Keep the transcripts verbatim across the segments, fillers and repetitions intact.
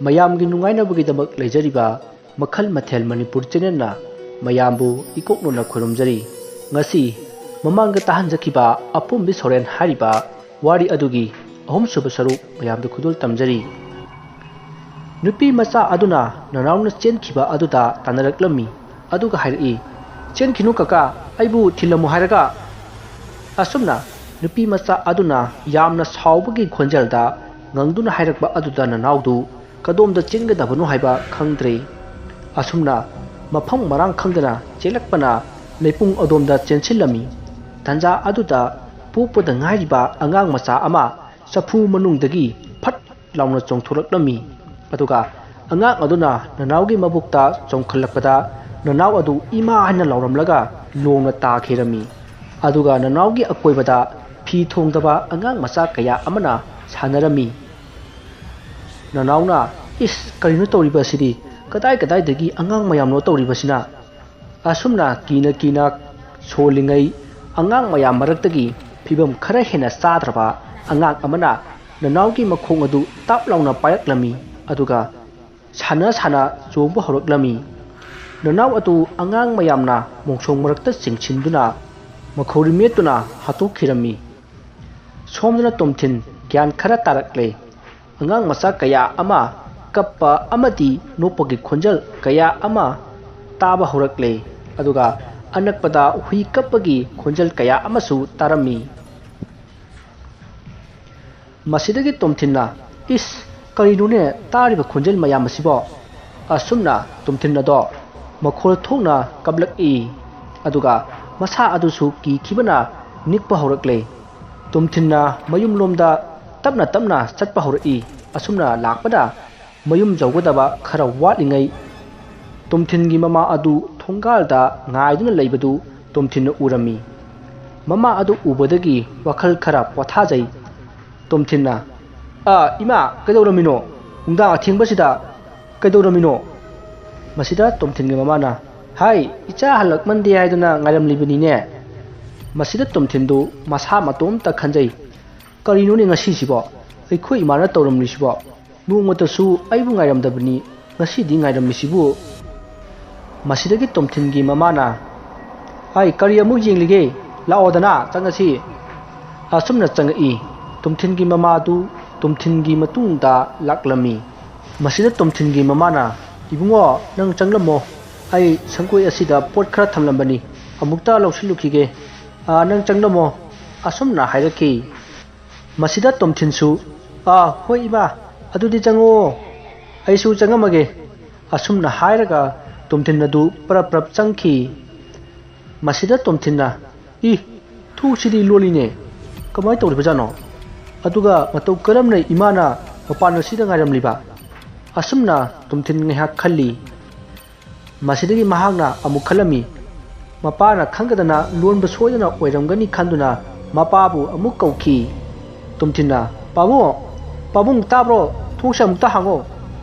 ꯃꯌꯥꯝꯒꯤ ꯅꯨꯡꯉꯥꯏꯅꯕꯒꯤꯗꯃꯛ ꯂꯩꯖꯔꯤꯕ ꯃꯈꯜ ꯃꯊꯦꯜ ꯃꯅꯤꯄꯨꯔ ꯆꯦꯅꯦꯜꯅ ꯃꯌꯥꯝꯕꯨ ꯏꯀꯣꯛꯅꯅ ꯈꯨꯔꯨꯝꯖꯔꯤ꯫ ꯉꯁꯤ ꯃꯃꯥꯡꯗ ꯇꯥꯍꯟꯖꯈꯤꯕ ꯑꯄꯣꯝꯕꯤ ꯁꯣꯔꯦꯟ ꯍꯥꯏꯔꯤꯕ ꯋꯥꯔꯤ ꯑꯗꯨꯒꯤ ꯑꯍꯨꯝꯁꯨꯕ ꯁꯔꯨꯛ ꯃꯌꯥꯝꯗ ꯈꯨꯗꯣꯜ ꯇꯝꯖꯔꯤ꯫ ꯅꯨꯄꯤ ꯃꯆꯥ ꯑꯗꯨꯅ ꯅꯅꯥꯎꯅ ꯆꯦꯟꯈꯤꯕ ꯑꯗꯨꯗ ꯇꯥꯟꯅꯔꯛꯂꯝꯃꯤ, ꯑꯗꯨꯒ ꯍꯥꯏꯔꯛꯏ, "ꯆꯦꯟꯈꯤꯅꯨ ꯀꯀꯥ, ꯑꯩꯕꯨ ꯊꯤꯜꯂꯝꯃꯨ ꯍꯥꯏꯔꯒ?" ꯑꯁꯨꯝꯅ ꯅꯨꯄꯤ ꯃꯆꯥ ꯑꯗꯨꯅ ꯌꯥꯝꯅ ꯁꯥꯎꯕꯒꯤ ꯈꯣꯟꯖꯦꯜꯗ ꯉꯪꯗꯨꯅ ꯍꯥꯏꯔꯛꯄ ꯑꯗꯨꯗ ꯅꯅꯥꯎꯗꯨ ꯀꯗꯣꯝꯗ ꯆꯦꯟꯒꯗꯕꯅꯣ ꯍꯥꯏꯕ ꯈꯪꯗ꯭ꯔꯦ꯫ ꯑꯁꯨꯝꯅ ꯃꯐꯝ ꯃꯔꯥꯡ ꯈꯪꯗꯅ ꯆꯦꯜꯂꯛꯄꯅ ꯂꯩꯄꯨꯡ ꯑꯗꯣꯝꯗ ꯆꯦꯟꯁꯤꯜꯂꯝꯃꯤ꯫ ꯇꯟꯖꯥ ꯑꯗꯨꯗ ꯄꯣꯛꯄꯗ ꯉꯥꯏꯔꯤꯕ ꯑꯉꯥꯡ ꯃꯆꯥ ꯑꯃ ꯆꯐꯨ ꯃꯅꯨꯡꯗꯒꯤ ꯐꯠ ꯂꯥꯎꯅ ꯆꯣꯡꯊꯣꯔꯛꯂꯝꯃꯤ꯫ ꯑꯗꯨꯒ ꯑꯉꯥꯡ ꯑꯗꯨꯅ ꯅꯅꯥꯎꯒꯤ ꯃꯕꯨꯛꯇ ꯆꯣꯡꯈꯠꯂꯛꯄꯗ ꯅꯅꯥꯎ ꯑꯗꯨ ꯏꯃꯥ ꯍꯥꯏꯅ ꯂꯥꯎꯔꯝꯂꯒ ꯂꯣꯡꯅ ꯇꯥꯈꯤꯔꯝꯃꯤ꯫ ꯑꯗꯨꯒ ꯅꯅꯥꯎꯒꯤ ꯑꯀꯣꯏꯕꯗ ꯐꯤ ꯊꯣꯡꯗꯕ ꯑꯉꯥꯡ ꯃꯆꯥ ꯀꯌꯥ ꯑꯃꯅ ꯁꯥꯟꯅꯔꯝꯃꯤ꯫ ꯅꯅꯥꯎꯅ, "ꯏꯁ, ꯀꯔꯤꯅꯣ ꯇꯧꯔꯤꯕ ꯑꯁꯤꯗꯤ? ꯀꯗꯥꯏ ꯀꯗꯥꯏꯗꯒꯤ ꯑꯉꯥꯡ ꯃꯌꯥꯝꯅꯣ ꯇꯧꯔꯤꯕꯁꯤꯅ?" ꯑꯁꯨꯝꯅ ꯀꯤꯅ ꯀꯤꯅ ꯁꯣꯜꯂꯤꯉꯩ ꯑꯉꯥꯡ ꯃꯌꯥꯝ ꯃꯔꯛꯇꯒꯤ ꯐꯤꯕꯝ ꯈꯔ ꯍꯦꯟꯅ ꯆꯥꯗ꯭ꯔꯕ ꯑꯉꯥꯡ ꯑꯃꯅ ꯅꯅꯥꯎꯒꯤ ꯃꯈꯣꯡ ꯑꯗꯨ ꯇꯥꯞ ꯂꯥꯎꯅ ꯄꯥꯏꯔꯛꯂꯝꯃꯤ, ꯑꯗꯨꯒ ꯁꯥꯟꯅ ꯁꯥꯟꯅ ꯆꯣꯡꯕ ꯍꯧꯔꯛꯂꯝꯃꯤ꯫ ꯅꯅꯥꯎ ꯑꯗꯨ ꯑꯉꯥꯡ ꯃꯌꯥꯝꯅ ꯃꯣꯡꯁꯣꯡ ꯃꯔꯛꯇ ꯆꯤꯡꯁꯤꯟꯗꯨꯅ ꯃꯈꯧꯔꯤ ꯃꯦꯠꯇꯨꯅ ꯍꯥꯠꯇꯣꯛꯈꯤꯔꯝꯃꯤ꯫ ꯁꯣꯝꯗꯅ ꯇꯣꯝꯊꯤꯟ ꯒ꯭ꯌꯥꯟ ꯈꯔ ꯇꯥꯔꯛꯂꯦ꯫ ꯑꯉꯥꯡ ꯃꯆꯥ ꯀꯌꯥ ꯑꯃ ꯀꯞꯄ ꯑꯃꯗꯤ ꯅꯣꯛꯄꯒꯤ ꯈꯣꯟꯖꯦꯜ ꯀꯌꯥ ꯑꯃ ꯇꯥꯕ ꯍꯧꯔꯛꯂꯦ, ꯑꯗꯨꯒ ꯑꯅꯛꯄꯗ ꯍꯨꯏ ꯀꯞꯄꯒꯤ ꯈꯣꯟꯖꯦꯜ ꯀꯌꯥ ꯑꯃꯁꯨ ꯇꯥꯔꯝꯃꯤ꯫ ꯃꯁꯤꯗꯒꯤ ꯇꯣꯝꯊꯤꯟꯅ, "ꯏꯁ, ꯀꯔꯤꯅꯣꯅꯦ ꯇꯥꯔꯤꯕ ꯈꯣꯟꯖꯦꯜ ꯃꯌꯥꯝ ꯑꯁꯤꯕꯣ?" ꯑꯁꯨꯝꯅ ꯇꯣꯝꯊꯤꯟ ꯑꯗꯣ ꯃꯈꯣꯜ ꯊꯣꯛꯅ ꯀꯞꯂꯛꯏ꯫ ꯑꯗꯨꯒ ꯃꯁꯥ ꯑꯗꯨꯁꯨ ꯀꯤꯈꯤꯕꯅ ꯅꯤꯛꯄ ꯍꯧꯔꯛꯂꯦ꯫ ꯇꯣꯝꯊꯤꯟꯅ ꯃꯌꯨꯝꯂꯣꯝꯗ ꯇꯞꯅ ꯇꯞꯅ ꯆꯠꯄ ꯍꯧꯔꯛꯏ꯫ ꯑꯁꯨꯝꯅ ꯂꯥꯛꯄꯗ ꯃꯌꯨꯝ ꯌꯧꯒꯗꯕ ꯈꯔ ꯋꯥꯠꯂꯤꯉꯩ ꯇꯣꯝꯊꯤꯟꯒꯤ ꯃꯃꯥ ꯑꯗꯨ ꯊꯣꯡꯒꯥꯜꯗ ꯉꯥꯏꯗꯨꯅ ꯂꯩꯕꯗꯨ ꯇꯣꯝꯊꯤꯟꯅ ꯎꯔꯝꯃꯤ꯫ ꯃꯃꯥ ꯑꯗꯨ ꯎꯕꯗꯒꯤ ꯋꯥꯈꯜ ꯈꯔ ꯄꯣꯊꯥꯖꯩ꯫ ꯇꯣꯝꯊꯤꯟꯅ, "ꯑ, ꯏꯃꯥ, ꯀꯩꯗꯧꯔꯝꯃꯤꯅꯣ? ꯅꯨꯡꯗꯥꯡ ꯑꯊꯦꯡꯕꯁꯤꯗ ꯀꯩꯗꯧꯔꯝꯃꯤꯅꯣ?" ꯃꯁꯤꯗ ꯇꯣꯝꯊꯤꯟꯒꯤ ꯃꯃꯥꯅ, "ꯍꯥꯏ, ꯏꯆꯥ ꯍꯜꯂꯛꯃꯟꯗꯦ ꯍꯥꯏꯗꯨꯅ ꯉꯥꯏꯔꯝꯂꯤꯕꯅꯤꯅꯦ꯫" ꯃꯁꯤꯗ ꯇꯣꯝꯊꯤꯟꯗꯨ ꯃꯁꯥ ꯃꯇꯣꯝꯇ ꯈꯟꯖꯩ, "ꯀꯔꯤꯅꯣꯅꯦ ꯉꯁꯤꯁꯤꯕꯣ? ꯑꯩꯈꯣꯏ ꯏꯃꯥꯅ ꯇꯧꯔꯝꯂꯤꯁꯤꯕꯣ?" ꯅꯣꯡꯃꯇꯁꯨ ꯑꯩꯕꯨ ꯉꯥꯏꯔꯝꯗꯕꯅꯤ, ꯉꯁꯤꯗꯤ ꯉꯥꯏꯔꯝꯃꯤꯁꯤꯕꯨ?" ꯃꯁꯤꯗꯒꯤ ꯇꯣꯝꯊꯤꯟꯒꯤ ꯃꯃꯥꯅ, "ꯑꯩ ꯀꯔꯤ ꯑꯃꯨꯛ ꯌꯦꯡꯂꯤꯒꯦ? ꯂꯥꯛꯑꯣꯗꯅ ꯆꯪꯉꯁꯤ꯫" ꯑꯁꯨꯝꯅ ꯆꯪꯉꯛꯏ꯫ ꯇꯣꯝꯊꯤꯟꯒꯤ ꯃꯃꯥꯗꯨ ꯇꯣꯝꯊꯤꯟꯒꯤ ꯃꯇꯨꯡꯗ ꯂꯥꯛꯂꯝꯃꯤ꯫ ꯃꯁꯤꯗ ꯇꯣꯝꯊꯤꯟꯒꯤ ꯃꯃꯥꯅ, "ꯏꯕꯨꯡꯉꯣ, ꯅꯪ ꯆꯪꯂꯝꯃꯣ꯫ ꯑꯩ ꯁꯪꯒꯣꯏ ꯑꯁꯤꯗ ꯄꯣꯠ ꯈꯔ ꯊꯝꯂꯝꯕꯅꯤ, ꯑꯃꯨꯛꯇ ꯂꯧꯁꯤꯜꯂꯨꯈꯤꯒꯦ꯫ ꯑꯥ, ꯅꯪ ꯆꯪꯂꯝꯃꯣ꯫" ꯑꯁꯨꯝꯅ ꯍꯥꯏꯔꯛꯈꯤ꯫ ꯃꯁꯤꯗ ꯇꯣꯝꯊꯤꯟꯁꯨ, "ꯑꯥ, ꯍꯣꯏ ꯏꯃꯥ, ꯑꯗꯨꯗꯤ ꯆꯪꯉꯣ, ꯑꯩꯁꯨ ꯆꯪꯉꯝꯃꯒꯦ꯫" ꯑꯁꯨꯝꯅ ꯍꯥꯏꯔꯒ ꯇꯣꯝꯊꯤꯟ ꯑꯗꯨ ꯄꯔꯞ ꯄꯔꯞ ꯆꯪꯈꯤ꯫ ꯃꯁꯤꯗ ꯇꯣꯝꯊꯤꯟꯅ, "ꯏ, ꯊꯣꯡꯁꯤꯗꯤ ꯂꯣꯜꯂꯤꯅꯦ, ꯀꯃꯥꯏꯅ ꯇꯧꯔꯤꯕꯖꯥꯠꯅꯣ? ꯑꯗꯨꯒ ꯃꯇꯧ ꯀꯔꯝꯅ ꯏꯃꯥꯅ ꯃꯄꯥꯟ ꯑꯁꯤꯗ ꯉꯥꯏꯔꯝꯂꯤꯕ?" ꯑꯁꯨꯝꯅ ꯇꯣꯝꯊꯤꯟ ꯉꯥꯏꯍꯥꯛ ꯈꯜꯂꯤ꯫ ꯃꯁꯤꯗꯒꯤ ꯃꯍꯥꯛꯅ ꯑꯃꯨꯛ ꯈꯜꯂꯝꯃꯤ꯫ ꯃꯄꯥꯅ ꯈꯪꯒꯗꯅ ꯂꯣꯟꯕ ꯁꯣꯏꯗꯅ ꯑꯣꯏꯔꯝꯒꯅꯤ ꯈꯟꯗꯨꯅ ꯃꯄꯥꯕꯨ ꯑꯃꯨꯛ ꯀꯧꯈꯤ꯫ ꯇꯣꯝꯊꯤꯟꯅ, "ꯄꯥꯕꯨꯡ, ꯄꯥꯕꯨꯡ ꯇꯥꯕ꯭ꯔꯣ? ꯊꯣꯡꯁꯦ ꯑꯃꯨꯛꯇ ꯍꯥꯡꯉꯣ꯫"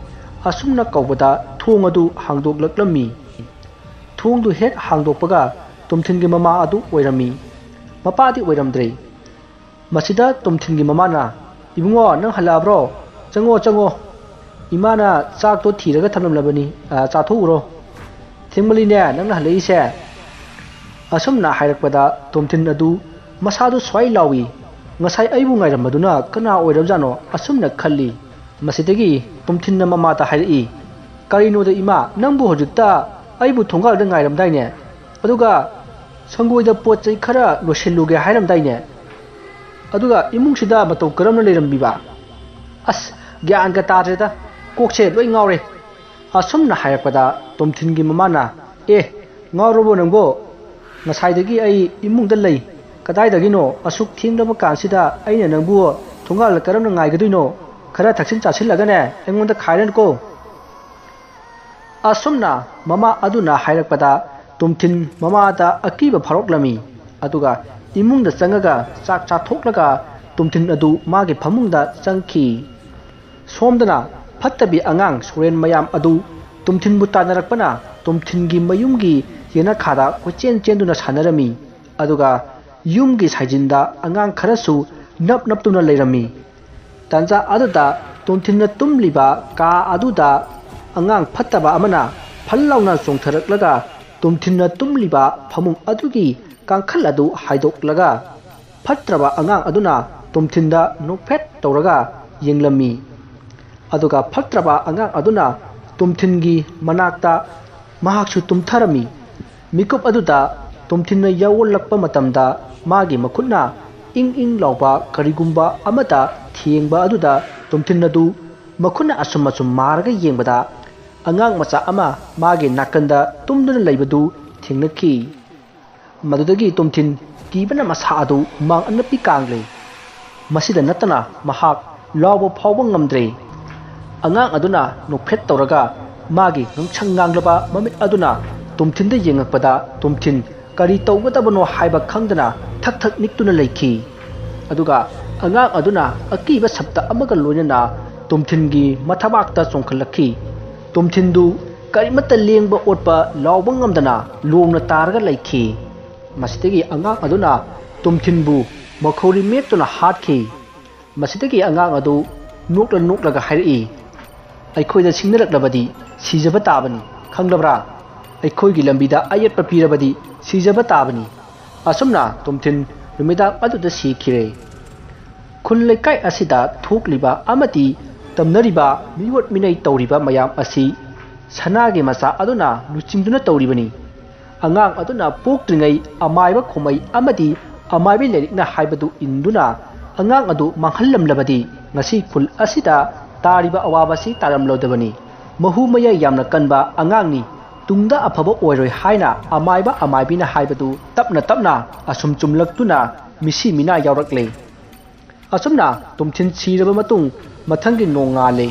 ꯑꯁꯨꯝꯅ ꯀꯧꯕꯗ ꯊꯣꯡ ꯑꯗꯨ ꯍꯥꯡꯗꯣꯛꯂꯛꯂꯝꯃꯤ꯫ ꯊꯣꯡꯗꯨ ꯍꯦꯛ ꯍꯥꯡꯗꯣꯛꯄꯒ ꯇꯣꯝꯊꯤꯟꯒꯤ ꯃꯃꯥ ꯑꯗꯨ ꯑꯣꯏꯔꯝꯃꯤ꯫ ꯃꯄꯥꯗꯤ ꯑꯣꯏꯔꯝꯗ꯭ꯔꯦ꯫ ꯃꯁꯤꯗ ꯇꯣꯝꯊꯤꯟꯒꯤ ꯃꯃꯥꯅ, "ꯏꯕꯨꯡꯉꯣ, ꯅꯪ ꯍꯜꯂꯛꯑꯕ꯭ꯔꯣ? ꯆꯪꯉꯣ, ꯆꯪꯉꯣ꯫ ꯏꯃꯥꯅ ꯆꯥꯛꯇꯣ ꯊꯤꯔꯒ ꯊꯝꯂꯝꯂꯕꯅꯤ, ꯑ, ꯆꯥꯊꯣꯛꯎꯔꯣ꯫ ꯊꯦꯡꯃꯜꯂꯤꯅꯦ ꯅꯪꯅ ꯍꯜꯂꯛꯏꯁꯦ꯫" ꯑꯁꯨꯝꯅ ꯍꯥꯏꯔꯛꯄꯗ ꯇꯣꯝꯊꯤꯟ ꯑꯗꯨ ꯃꯁꯥꯗꯨ ꯁ꯭ꯋꯥꯏ ꯂꯥꯎꯏ꯫ "ꯉꯁꯥꯏ ꯑꯩꯕꯨ ꯉꯥꯏꯔꯝꯕꯗꯨꯅ ꯀꯅꯥ ꯑꯣꯏꯔꯕꯖꯥꯠꯅꯣ?" ꯑꯁꯨꯝꯅ ꯈꯜꯂꯤ꯫ ꯃꯁꯤꯗꯒꯤ ꯇꯣꯝꯊꯤꯟꯅ ꯃꯃꯥꯗ ꯍꯥꯏꯔꯛꯏ, "ꯀꯔꯤꯅꯣꯗ ꯏꯃꯥ, ꯅꯪꯕꯨ ꯍꯧꯖꯤꯛꯇ ꯑꯩꯕꯨ ꯊꯣꯡꯒꯥꯜꯗ ꯉꯥꯏꯔꯝꯗꯥꯏꯅꯦ? ꯑꯗꯨꯒ ꯁꯪꯒꯣꯏꯗ ꯄꯣꯠ ꯆꯩ ꯈꯔ ꯂꯣꯏꯁꯤꯜꯂꯨꯒꯦ ꯍꯥꯏꯔꯝꯗꯥꯏꯅꯦ? ꯑꯗꯨꯒ ꯏꯃꯨꯡꯁꯤꯗ ꯃꯇꯧ ꯀꯔꯝꯅ ꯂꯩꯔꯝꯃꯤꯕ? ꯑꯁ, ꯒ꯭ꯌꯥꯟꯒ ꯇꯥꯗ꯭ꯔꯦꯗ, ꯀꯣꯛꯁꯦ ꯂꯣꯏ ꯉꯥꯎꯔꯦ꯫" ꯑꯁꯨꯝꯅ ꯍꯥꯏꯔꯛꯄꯗ ꯇꯣꯝꯊꯤꯟꯒꯤ ꯃꯃꯥꯅ, "ꯑꯦ, ꯉꯥꯎꯔꯕꯣ ꯅꯪꯕꯣ? ꯉꯁꯥꯏꯗꯒꯤ ꯑꯩ ꯏꯃꯨꯡꯗ ꯂꯩ꯫ ꯀꯗꯥꯏꯗꯒꯤꯅꯣ ꯑꯁꯨꯛ ꯊꯦꯡꯂꯕ ꯀꯥꯟꯁꯤꯗ ꯑꯩꯅ ꯅꯪꯕꯨ ꯊꯣꯡꯒꯥꯜꯗ ꯀꯔꯝꯅ ꯉꯥꯏꯒꯗꯣꯏꯅꯣ? ꯈꯔ ꯊꯛꯆꯤꯟ ꯆꯥꯁꯤꯜꯂꯒꯅꯦ ꯑꯩꯉꯣꯟꯗ ꯈꯥꯏꯔꯅꯨꯀꯣ꯫" ꯑꯁꯨꯝꯅ ꯃꯃꯥ ꯑꯗꯨꯅ ꯍꯥꯏꯔꯛꯄꯗ ꯇꯣꯝꯊꯤꯟ ꯃꯃꯥꯗ ꯑꯀꯤꯕ ꯐꯥꯎꯔꯛꯂꯝꯃꯤ꯫ ꯑꯗꯨꯒ ꯏꯃꯨꯡꯗ ꯆꯪꯉꯒ ꯆꯥꯛ ꯆꯥꯊꯣꯛꯂꯒ ꯇꯣꯝꯊꯤꯟ ꯑꯗꯨ ꯃꯥꯒꯤ ꯐꯃꯨꯡꯗ ꯆꯪꯈꯤ꯫ ꯁꯣꯝꯗꯅ ꯐꯠꯇꯕꯤ ꯑꯉꯥꯡ ꯁꯣꯔꯦꯟ ꯃꯌꯥꯝ ꯑꯗꯨ ꯇꯣꯝꯊꯤꯟꯕꯨ ꯇꯥꯟꯅꯔꯛꯄꯅ ꯇꯣꯝꯊꯤꯟꯒꯤ ꯃꯌꯨꯝꯒꯤ ꯌꯦꯅꯈꯥꯗ ꯀꯣꯏꯆꯦꯟ ꯆꯦꯟꯗꯨꯅ ꯁꯥꯟꯅꯔꯝꯃꯤ꯫ ꯑꯗꯨꯒ ꯌꯨꯝꯒꯤ ꯁꯥꯏꯖꯤꯟꯗ ꯑꯉꯥꯡ ꯈꯔꯁꯨ ꯅꯞ ꯅꯞꯇꯨꯅ ꯂꯩꯔꯝꯃꯤ꯫ ꯇꯥꯟꯖꯥ ꯑꯗꯨꯗ ꯇꯣꯝꯊꯤꯟꯅ ꯇꯨꯝꯂꯤꯕ ꯀꯥ ꯑꯗꯨꯗ ꯑꯉꯥꯡ ꯐꯠꯇꯕ ꯑꯃꯅ ꯐꯜ ꯂꯥꯎꯅ ꯆꯣꯡꯊꯔꯛꯂꯒ ꯇꯣꯝꯊꯤꯟꯅ ꯇꯨꯝꯂꯤꯕ ꯐꯃꯨꯡ ꯑꯗꯨꯒꯤ ꯀꯥꯡꯈꯜ ꯑꯗꯨ ꯍꯥꯏꯗꯣꯛꯂꯒ ꯐꯠꯇ꯭ꯔꯕ ꯑꯉꯥꯡ ꯑꯗꯨꯅ ꯇꯣꯝꯊꯤꯟꯗ ꯅꯣꯛꯐꯦꯠ ꯇꯧꯔꯒ ꯌꯦꯡꯂꯝꯃꯤ꯫ ꯑꯗꯨꯒ ꯐꯠꯇ꯭ꯔꯕ ꯑꯉꯥꯡ ꯑꯗꯨꯅ ꯇꯣꯝꯊꯤꯟꯒꯤ ꯃꯅꯥꯛꯇ ꯃꯍꯥꯛꯁꯨ ꯇꯨꯝꯊꯔꯝꯃꯤ꯫ ꯃꯤꯀꯨꯞ ꯑꯗꯨꯗ ꯇꯣꯝꯊꯤꯟꯅ ꯌꯥꯑꯣꯜꯂꯛꯄ ꯃꯇꯝꯗ ꯃꯥꯒꯤ ꯃꯈꯨꯠꯅ ꯏꯪ ꯏꯪ ꯂꯥꯎꯕ ꯀꯔꯤꯒꯨꯝꯕ ꯑꯃꯗ ꯊꯦꯡꯕ ꯑꯗꯨꯗ ꯇꯣꯝꯊꯤꯟ ꯑꯗꯨ ꯃꯈꯨꯠꯅ ꯑꯁꯨꯝ ꯑꯁꯨꯝ ꯃꯥꯔꯒ ꯌꯦꯡꯕꯗ ꯑꯉꯥꯡ ꯃꯆꯥ ꯑꯃ ꯃꯥꯒꯤ ꯅꯥꯀꯟꯗ ꯇꯨꯝꯗꯨꯅ ꯂꯩꯕꯗꯨ ꯊꯦꯡꯅꯈꯤ꯫ ꯃꯗꯨꯗꯒꯤ ꯇꯣꯝꯊꯤꯟ ꯀꯤꯕꯅ ꯃꯁꯥ ꯑꯗꯨ ꯍꯨꯃꯥꯡ ꯑꯅꯞꯄꯤ ꯀꯥꯡꯂꯦ꯫ ꯃꯁꯤꯗ ꯅꯠꯇꯅ ꯃꯍꯥꯛ ꯂꯥꯎꯕ ꯐꯥꯎꯕ ꯉꯝꯗ꯭ꯔꯦ꯫ ꯑꯉꯥꯡ ꯑꯗꯨꯅ ꯅꯣꯛꯐꯦꯠ ꯇꯧꯔꯒ ꯃꯥꯒꯤ ꯉꯥꯡꯁꯪ ꯉꯥꯡꯂꯕ ꯃꯃꯤꯠ ꯑꯗꯨꯅ ꯇꯣꯝꯊꯤꯟꯗ ꯌꯦꯡꯉꯛꯄꯗ ꯇꯣꯝꯊꯤꯟ ꯀꯔꯤ ꯇꯧꯒꯗꯕꯅꯣ ꯍꯥꯏꯕ ꯈꯪꯗꯅ ꯊꯛ ꯊꯛ ꯅꯤꯛꯇꯨꯅ ꯂꯩꯈꯤ꯫ ꯑꯗꯨꯒ ꯑꯉꯥꯡ ꯑꯗꯨꯅ ꯑꯀꯤꯕ ꯁꯞꯇ ꯑꯃꯒ ꯂꯣꯏꯅꯅ ꯇꯣꯝꯊꯤꯟꯒꯤ ꯃꯊꯕꯥꯛꯇ ꯆꯣꯡꯈꯠꯂꯛꯈꯤ꯫ ꯇꯣꯝꯊꯤꯟꯗꯨ ꯀꯔꯤꯃꯠꯇ ꯂꯦꯡꯕ ꯑꯣꯠꯄ ꯂꯥꯎꯕ ꯉꯝꯗꯅ ꯂꯣꯡꯅ ꯇꯥꯔꯒ ꯂꯩꯈꯤ꯫ ꯃꯁꯤꯗꯒꯤ ꯑꯉꯥꯡ ꯑꯗꯨꯅ ꯇꯣꯝꯊꯤꯟꯕꯨ ꯃꯈꯧꯔꯤ ꯃꯦꯠꯇꯨꯅ ꯍꯥꯠꯈꯤ꯫ ꯃꯁꯤꯗꯒꯤ ꯑꯉꯥꯡ ꯑꯗꯨ ꯅꯣꯛꯂ ꯅꯣꯛꯂꯒ ꯍꯥꯏꯔꯛꯏ, "ꯑꯩꯈꯣꯏꯗ ꯁꯤꯡꯅꯔꯛꯂꯕꯗꯤ ꯁꯤꯖꯕ ꯇꯥꯕꯅꯤ, ꯈꯪꯂꯕ꯭ꯔꯥ? ꯑꯩꯈꯣꯏꯒꯤ ꯂꯝꯕꯤꯗ ꯑꯌꯦꯠꯄ ꯄꯤꯔꯕꯗꯤ ꯁꯤꯖꯕ ꯇꯥꯕꯅꯤ"꯫ ꯑꯁꯨꯝꯅ ꯇꯣꯝꯊꯤꯟ ꯅꯨꯃꯤꯗꯥꯡ ꯑꯗꯨꯗ ꯁꯤꯈꯤꯔꯦ꯫ ꯈꯨꯜ ꯂꯩꯀꯥꯏ ꯑꯁꯤꯗ ꯊꯣꯛꯂꯤꯕ ꯑꯃꯗꯤ ꯇꯝꯅꯔꯤꯕ ꯃꯤꯑꯣꯠ ꯃꯤꯅꯩ ꯇꯧꯔꯤꯕ ꯃꯌꯥꯝ ꯑꯁꯤ ꯁꯅꯥꯒꯤ ꯃꯆꯥ ꯑꯗꯨꯅ ꯂꯨꯆꯤꯡꯗꯨꯅ ꯇꯧꯔꯤꯕꯅꯤ꯫ ꯑꯉꯥꯡ ꯑꯗꯨꯅ ꯄꯣꯛꯇ꯭ꯔꯤꯉꯩ ꯑꯃꯥꯏꯕ ꯈꯣꯃꯩ ꯑꯃꯗꯤ ꯑꯃꯥꯏꯕꯤ ꯂꯥꯏꯔꯤꯛꯅ ꯍꯥꯏꯕꯗꯨ ꯏꯟꯗꯨꯅ ꯑꯉꯥꯡ ꯑꯗꯨ ꯃꯥꯡꯍꯜꯂꯝꯂꯕꯗꯤ ꯉꯁꯤ ꯈꯨꯜ ꯑꯁꯤꯗ ꯇꯥꯔꯤꯕ ꯑꯋꯥꯕꯁꯤ ꯇꯥꯔꯝꯂꯣꯏꯗꯕꯅꯤ꯫ ꯃꯍꯨ ꯃꯌꯥꯏ ꯌꯥꯝꯅ ꯀꯟꯕ ꯑꯉꯥꯡꯅꯤ꯫ ꯇꯨꯡꯗ ꯑꯐꯕ ꯑꯣꯏꯔꯣꯏ ꯍꯥꯏꯅ ꯑꯃꯥꯏꯕ ꯑꯃꯥꯏꯕꯤꯅ ꯍꯥꯏꯕꯗꯨ ꯇꯞꯅ ꯇꯞꯅ ꯑꯁꯨꯝ ꯆꯨꯝꯂꯛꯇꯨꯅ ꯃꯤꯁꯤ ꯃꯤꯅꯥ ꯌꯥꯎꯔꯛꯂꯦ꯫ ꯑꯁꯨꯝꯅ ꯇꯣꯝꯊꯤꯟ ꯁꯤꯔꯕ ꯃꯇꯨꯡ ꯃꯊꯪꯒꯤ ꯅꯣꯡꯉꯥꯜꯂꯦ꯫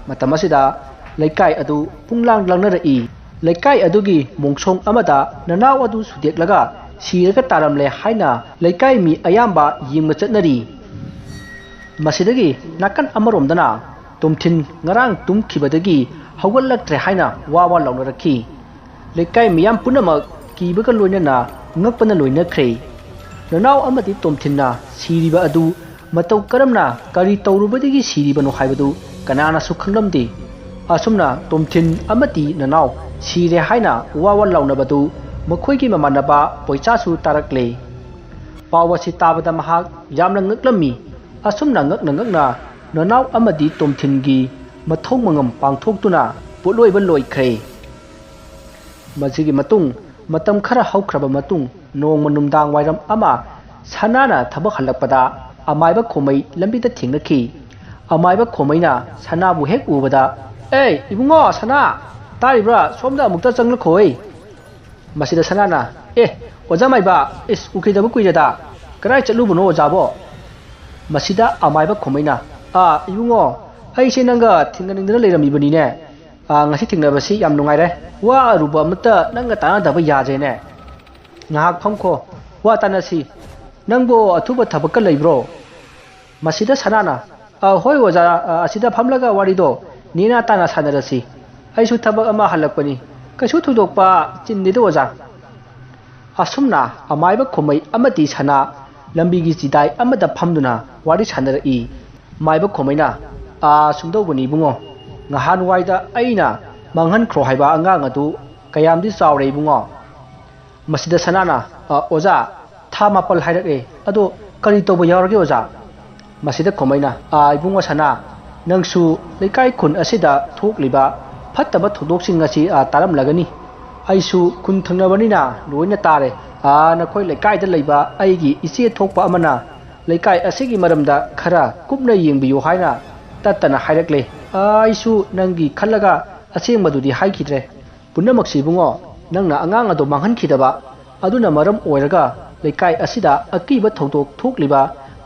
ꯃꯇꯝ ꯑꯁꯤꯗ ꯂꯩꯀꯥꯏ ꯑꯗꯨ ꯄꯨꯡꯂꯥꯡ ꯂꯥꯡꯅꯔꯛꯏ꯫ ꯂꯩꯀꯥꯏ ꯑꯗꯨꯒꯤ ꯃꯣꯡꯁꯣꯡ ꯑꯃꯗ ꯅꯅꯥꯎ ꯑꯗꯨ ꯁꯨꯗꯦꯛꯂꯒ ꯁꯤꯔꯒ ꯇꯥꯔꯝꯂꯦ ꯍꯥꯏꯅ ꯂꯩꯀꯥꯏ ꯃꯤ ꯑꯌꯥꯝꯕ ꯌꯦꯡꯕ ꯆꯠꯅꯔꯤ꯫ ꯃꯁꯤꯗꯒꯤ ꯅꯥꯀꯟ ꯑꯃꯔꯣꯝꯗꯅ ꯇꯣꯝꯊꯤꯟ ꯉꯔꯥꯡ ꯇꯨꯝꯈꯤꯕꯗꯒꯤ ꯍꯧꯒꯠꯂꯛꯇ꯭ꯔꯦ ꯍꯥꯏꯅ ꯋꯥ ꯋꯥ ꯂꯥꯎꯅꯔꯛꯈꯤ꯫ ꯂꯩꯀꯥꯏ ꯃꯤꯌꯥꯝ ꯄꯨꯝꯅꯃꯛ ꯀꯤꯕꯒ ꯂꯣꯏꯅꯅ ꯉꯛꯄꯅ ꯂꯣꯏꯅꯈ꯭ꯔꯦ꯫ ꯅꯅꯥꯎ ꯑꯃꯗꯤ ꯇꯣꯝꯊꯤꯟꯅ ꯁꯤꯔꯤꯕ ꯑꯗꯨ ꯃꯇꯧ ꯀꯔꯝꯅ ꯀꯔꯤ ꯇꯧꯔꯨꯕꯗꯒꯤ ꯁꯤꯔꯤꯕꯅꯣ ꯍꯥꯏꯕꯗꯨ ꯀꯅꯥꯅꯁꯨ ꯈꯪꯂꯝꯗꯦ꯫ ꯑꯁꯨꯝꯅ ꯇꯣꯝꯊꯤꯟ ꯑꯃꯗꯤ ꯅꯅꯥꯎ ꯁꯤꯔꯦ ꯍꯥꯏꯅ ꯋꯥ ꯋꯥ ꯂꯥꯎꯅꯕꯗꯨ ꯃꯈꯣꯏꯒꯤ ꯃꯃꯥꯟꯅꯕ ꯄꯣꯏꯆꯥꯁꯨ ꯇꯥꯔꯛꯂꯦ꯫ ꯄꯥꯎ ꯑꯁꯤ ꯇꯥꯕꯗ ꯃꯍꯥꯛ ꯌꯥꯝꯅ ꯉꯛꯂꯝꯃꯤ꯫ ꯑꯁꯨꯝꯅ ꯉꯛꯅ ꯉꯛꯅ ꯅꯅꯥꯎ ꯑꯃꯗꯤ ꯇꯣꯝꯊꯤꯟꯒꯤ ꯃꯊꯧ ꯃꯉꯝ ꯄꯥꯡꯊꯣꯛꯇꯨꯅ ꯄꯣꯠꯂꯣꯏꯕ ꯂꯣꯏꯈ꯭ꯔꯦ꯫ ꯃꯁꯤꯒꯤ ꯃꯇꯨꯡ ꯃꯇꯝ ꯈꯔ ꯍꯧꯈ꯭ꯔꯕ ꯃꯇꯨꯡ ꯅꯣꯡꯃ ꯅꯨꯡꯗꯥꯡ ꯋꯥꯏꯔꯝ ꯑꯃ ꯁꯅꯥꯅ ꯊꯕꯛ ꯍꯜꯂꯛꯄꯗ ꯑꯃꯥꯏꯕ ꯈꯣꯃꯩ ꯂꯝꯕꯤꯗ ꯊꯦꯡꯅꯈꯤ꯫ ꯑꯃꯥꯏꯕ ꯈꯣꯃꯩꯅ ꯁꯅꯥꯕꯨ ꯍꯦꯛ ꯎꯕꯗ, "ꯑꯦ ꯏꯕꯨꯡꯉꯣ ꯁꯅꯥ, ꯇꯥꯔꯤꯕ꯭ꯔꯥ? ꯁꯣꯝꯗ ꯑꯃꯨꯛꯇ ꯆꯪꯂꯛꯈꯣꯏ꯫" ꯃꯁꯤꯗ ꯁꯅꯥꯅ, "ꯑꯦ ꯑꯣꯖꯥ ꯃꯥꯏꯕ, ꯏꯁ ꯎꯈꯤꯗꯕ ꯀꯨꯏꯔꯦꯗ, ꯀꯗꯥꯏ ꯆꯠꯂꯨꯕꯅꯣ ꯑꯣꯖꯥꯕꯣ?" ꯃꯁꯤꯗ ꯑꯃꯥꯏꯕ ꯈꯣꯃꯩꯅ, "ꯑꯥ ꯏꯕꯨꯡꯉꯣ, ꯑꯩꯁꯦ ꯅꯪꯒ ꯊꯦꯡꯅꯅꯤꯡꯗꯅ ꯂꯩꯔꯝꯃꯤꯕꯅꯤꯅꯦ꯫ ꯑꯥ, ꯉꯁꯤ ꯊꯦꯡꯅꯕꯁꯤ ꯌꯥꯝ ꯅꯨꯡꯉꯥꯏꯔꯦ꯫ ꯋꯥ ꯑꯔꯨꯕ ꯑꯃꯠꯇ ꯅꯪꯒ ꯇꯥꯟꯅꯗꯕ ꯌꯥꯗ꯭ꯔꯦꯅꯦ꯫ ꯉꯥꯏꯍꯥꯛ ꯐꯝꯈꯣ, ꯋꯥ ꯇꯥꯟꯅꯁꯤ꯫ ꯅꯪꯕꯨ ꯑꯊꯨꯕ ꯊꯕꯛꯀ ꯂꯩꯕ꯭ꯔꯣ?" ꯃꯁꯤꯗ ꯁꯅꯥꯅ, "ꯑ, ꯍꯣꯏ ꯑꯣꯖꯥ, ꯑ, ꯑꯁꯤꯗ ꯐꯝꯂꯒ ꯋꯥꯔꯤꯗꯣ ꯅꯦꯅꯥ ꯇꯥꯅ ꯁꯥꯟꯅꯔꯁꯤ꯫ ꯑꯩꯁꯨ ꯊꯕꯛ ꯑꯃ ꯍꯜꯂꯛꯄꯅꯤ꯫ ꯀꯩꯁꯨ ꯊꯣꯏꯗꯣꯛꯄ ꯆꯤꯟꯗꯦꯗ ꯑꯣꯖꯥ꯫" ꯑꯁꯨꯝꯅ ꯑꯃꯥꯏꯕ ꯈꯣꯃꯩ ꯑꯃꯗꯤ ꯁꯅꯥ ꯂꯝꯕꯤꯒꯤ ꯆꯤꯗꯥꯏ ꯑꯃꯗ ꯐꯝꯗꯨꯅ ꯋꯥꯔꯤ ꯁꯥꯟꯅꯔꯛꯏ꯫ ꯃꯥꯏꯕ ꯈꯣꯃꯩꯅ, "ꯑꯥ, ꯁꯨꯝꯗꯧꯕꯅꯤ ꯏꯕꯨꯡꯉꯣ, ꯉꯍꯥꯟꯋꯥꯏꯗ ꯑꯩꯅ ꯃꯥꯡꯍꯟꯈ꯭ꯔꯣ ꯍꯥꯏꯕ ꯑꯉꯥꯡ ꯑꯗꯨ ꯀꯌꯥꯝꯗꯤ ꯆꯥꯎꯔꯦ ꯏꯕꯨꯡꯉꯣ?" ꯃꯁꯤꯗ ꯁꯅꯥꯅ, "ꯑ, ꯑꯣꯖꯥ, ꯊꯥ ꯃꯥꯄꯜ ꯍꯥꯏꯔꯛꯑꯦ꯫ ꯑꯗꯣ ꯀꯔꯤ ꯇꯧꯕ ꯌꯥꯎꯔꯒꯦ ꯑꯣꯖꯥ?" ꯃꯁꯤꯗ ꯈꯣꯃꯩꯅ, "ꯑ, ꯏꯕꯨꯡꯉꯣ ꯁꯅꯥ, ꯅꯪꯁꯨ ꯂꯩꯀꯥꯏ ꯈꯨꯟ ꯑꯁꯤꯗ ꯊꯣꯛꯂꯤꯕ ꯐꯠꯇꯕ ꯊꯧꯗꯣꯛꯁꯤꯡ ꯑꯁꯤ, ꯑ, ꯇꯥꯔꯝꯂꯒꯅꯤ꯫ ꯑꯩꯁꯨ ꯈꯨꯟ ꯊꯪꯅꯕꯅꯤꯅ ꯂꯣꯏꯅ ꯇꯥꯔꯦ꯫ ꯑ, ꯅꯈꯣꯏ ꯂꯩꯀꯥꯏꯗ ꯂꯩꯕ ꯑꯩꯒꯤ ꯏꯆꯦ ꯊꯣꯛꯄ ꯑꯃꯅ ꯂꯩꯀꯥꯏ ꯑꯁꯤꯒꯤ ꯃꯔꯝꯗ ꯈꯔ ꯀꯨꯞꯅ ꯌꯦꯡꯕꯤꯌꯨ ꯍꯥꯏꯅ ꯇꯠꯇꯅ ꯍꯥꯏꯔꯛꯂꯦ꯫ ꯑ, ꯑꯩꯁꯨ ꯅꯪꯒꯤ ꯈꯜꯂꯒ ꯑꯁꯦꯡꯕꯗꯨꯗꯤ ꯍꯥꯏꯈꯤꯗ꯭ꯔꯦ꯫ ꯄꯨꯝꯅꯃꯛꯁꯤ ꯏꯕꯨꯡꯉꯣ, ꯅꯪꯅ ꯑꯉꯥꯡ ꯑꯗꯨ ꯃꯥꯡꯍꯟꯈꯤꯗꯕ ꯑꯗꯨꯅ ꯃꯔꯝ ꯑꯣꯏꯔꯒ ꯂꯩꯀꯥꯏ ꯑꯁꯤꯗ ꯑꯀꯤꯕ ꯊꯧꯗꯣꯛ ꯊꯣꯛꯂꯤꯕ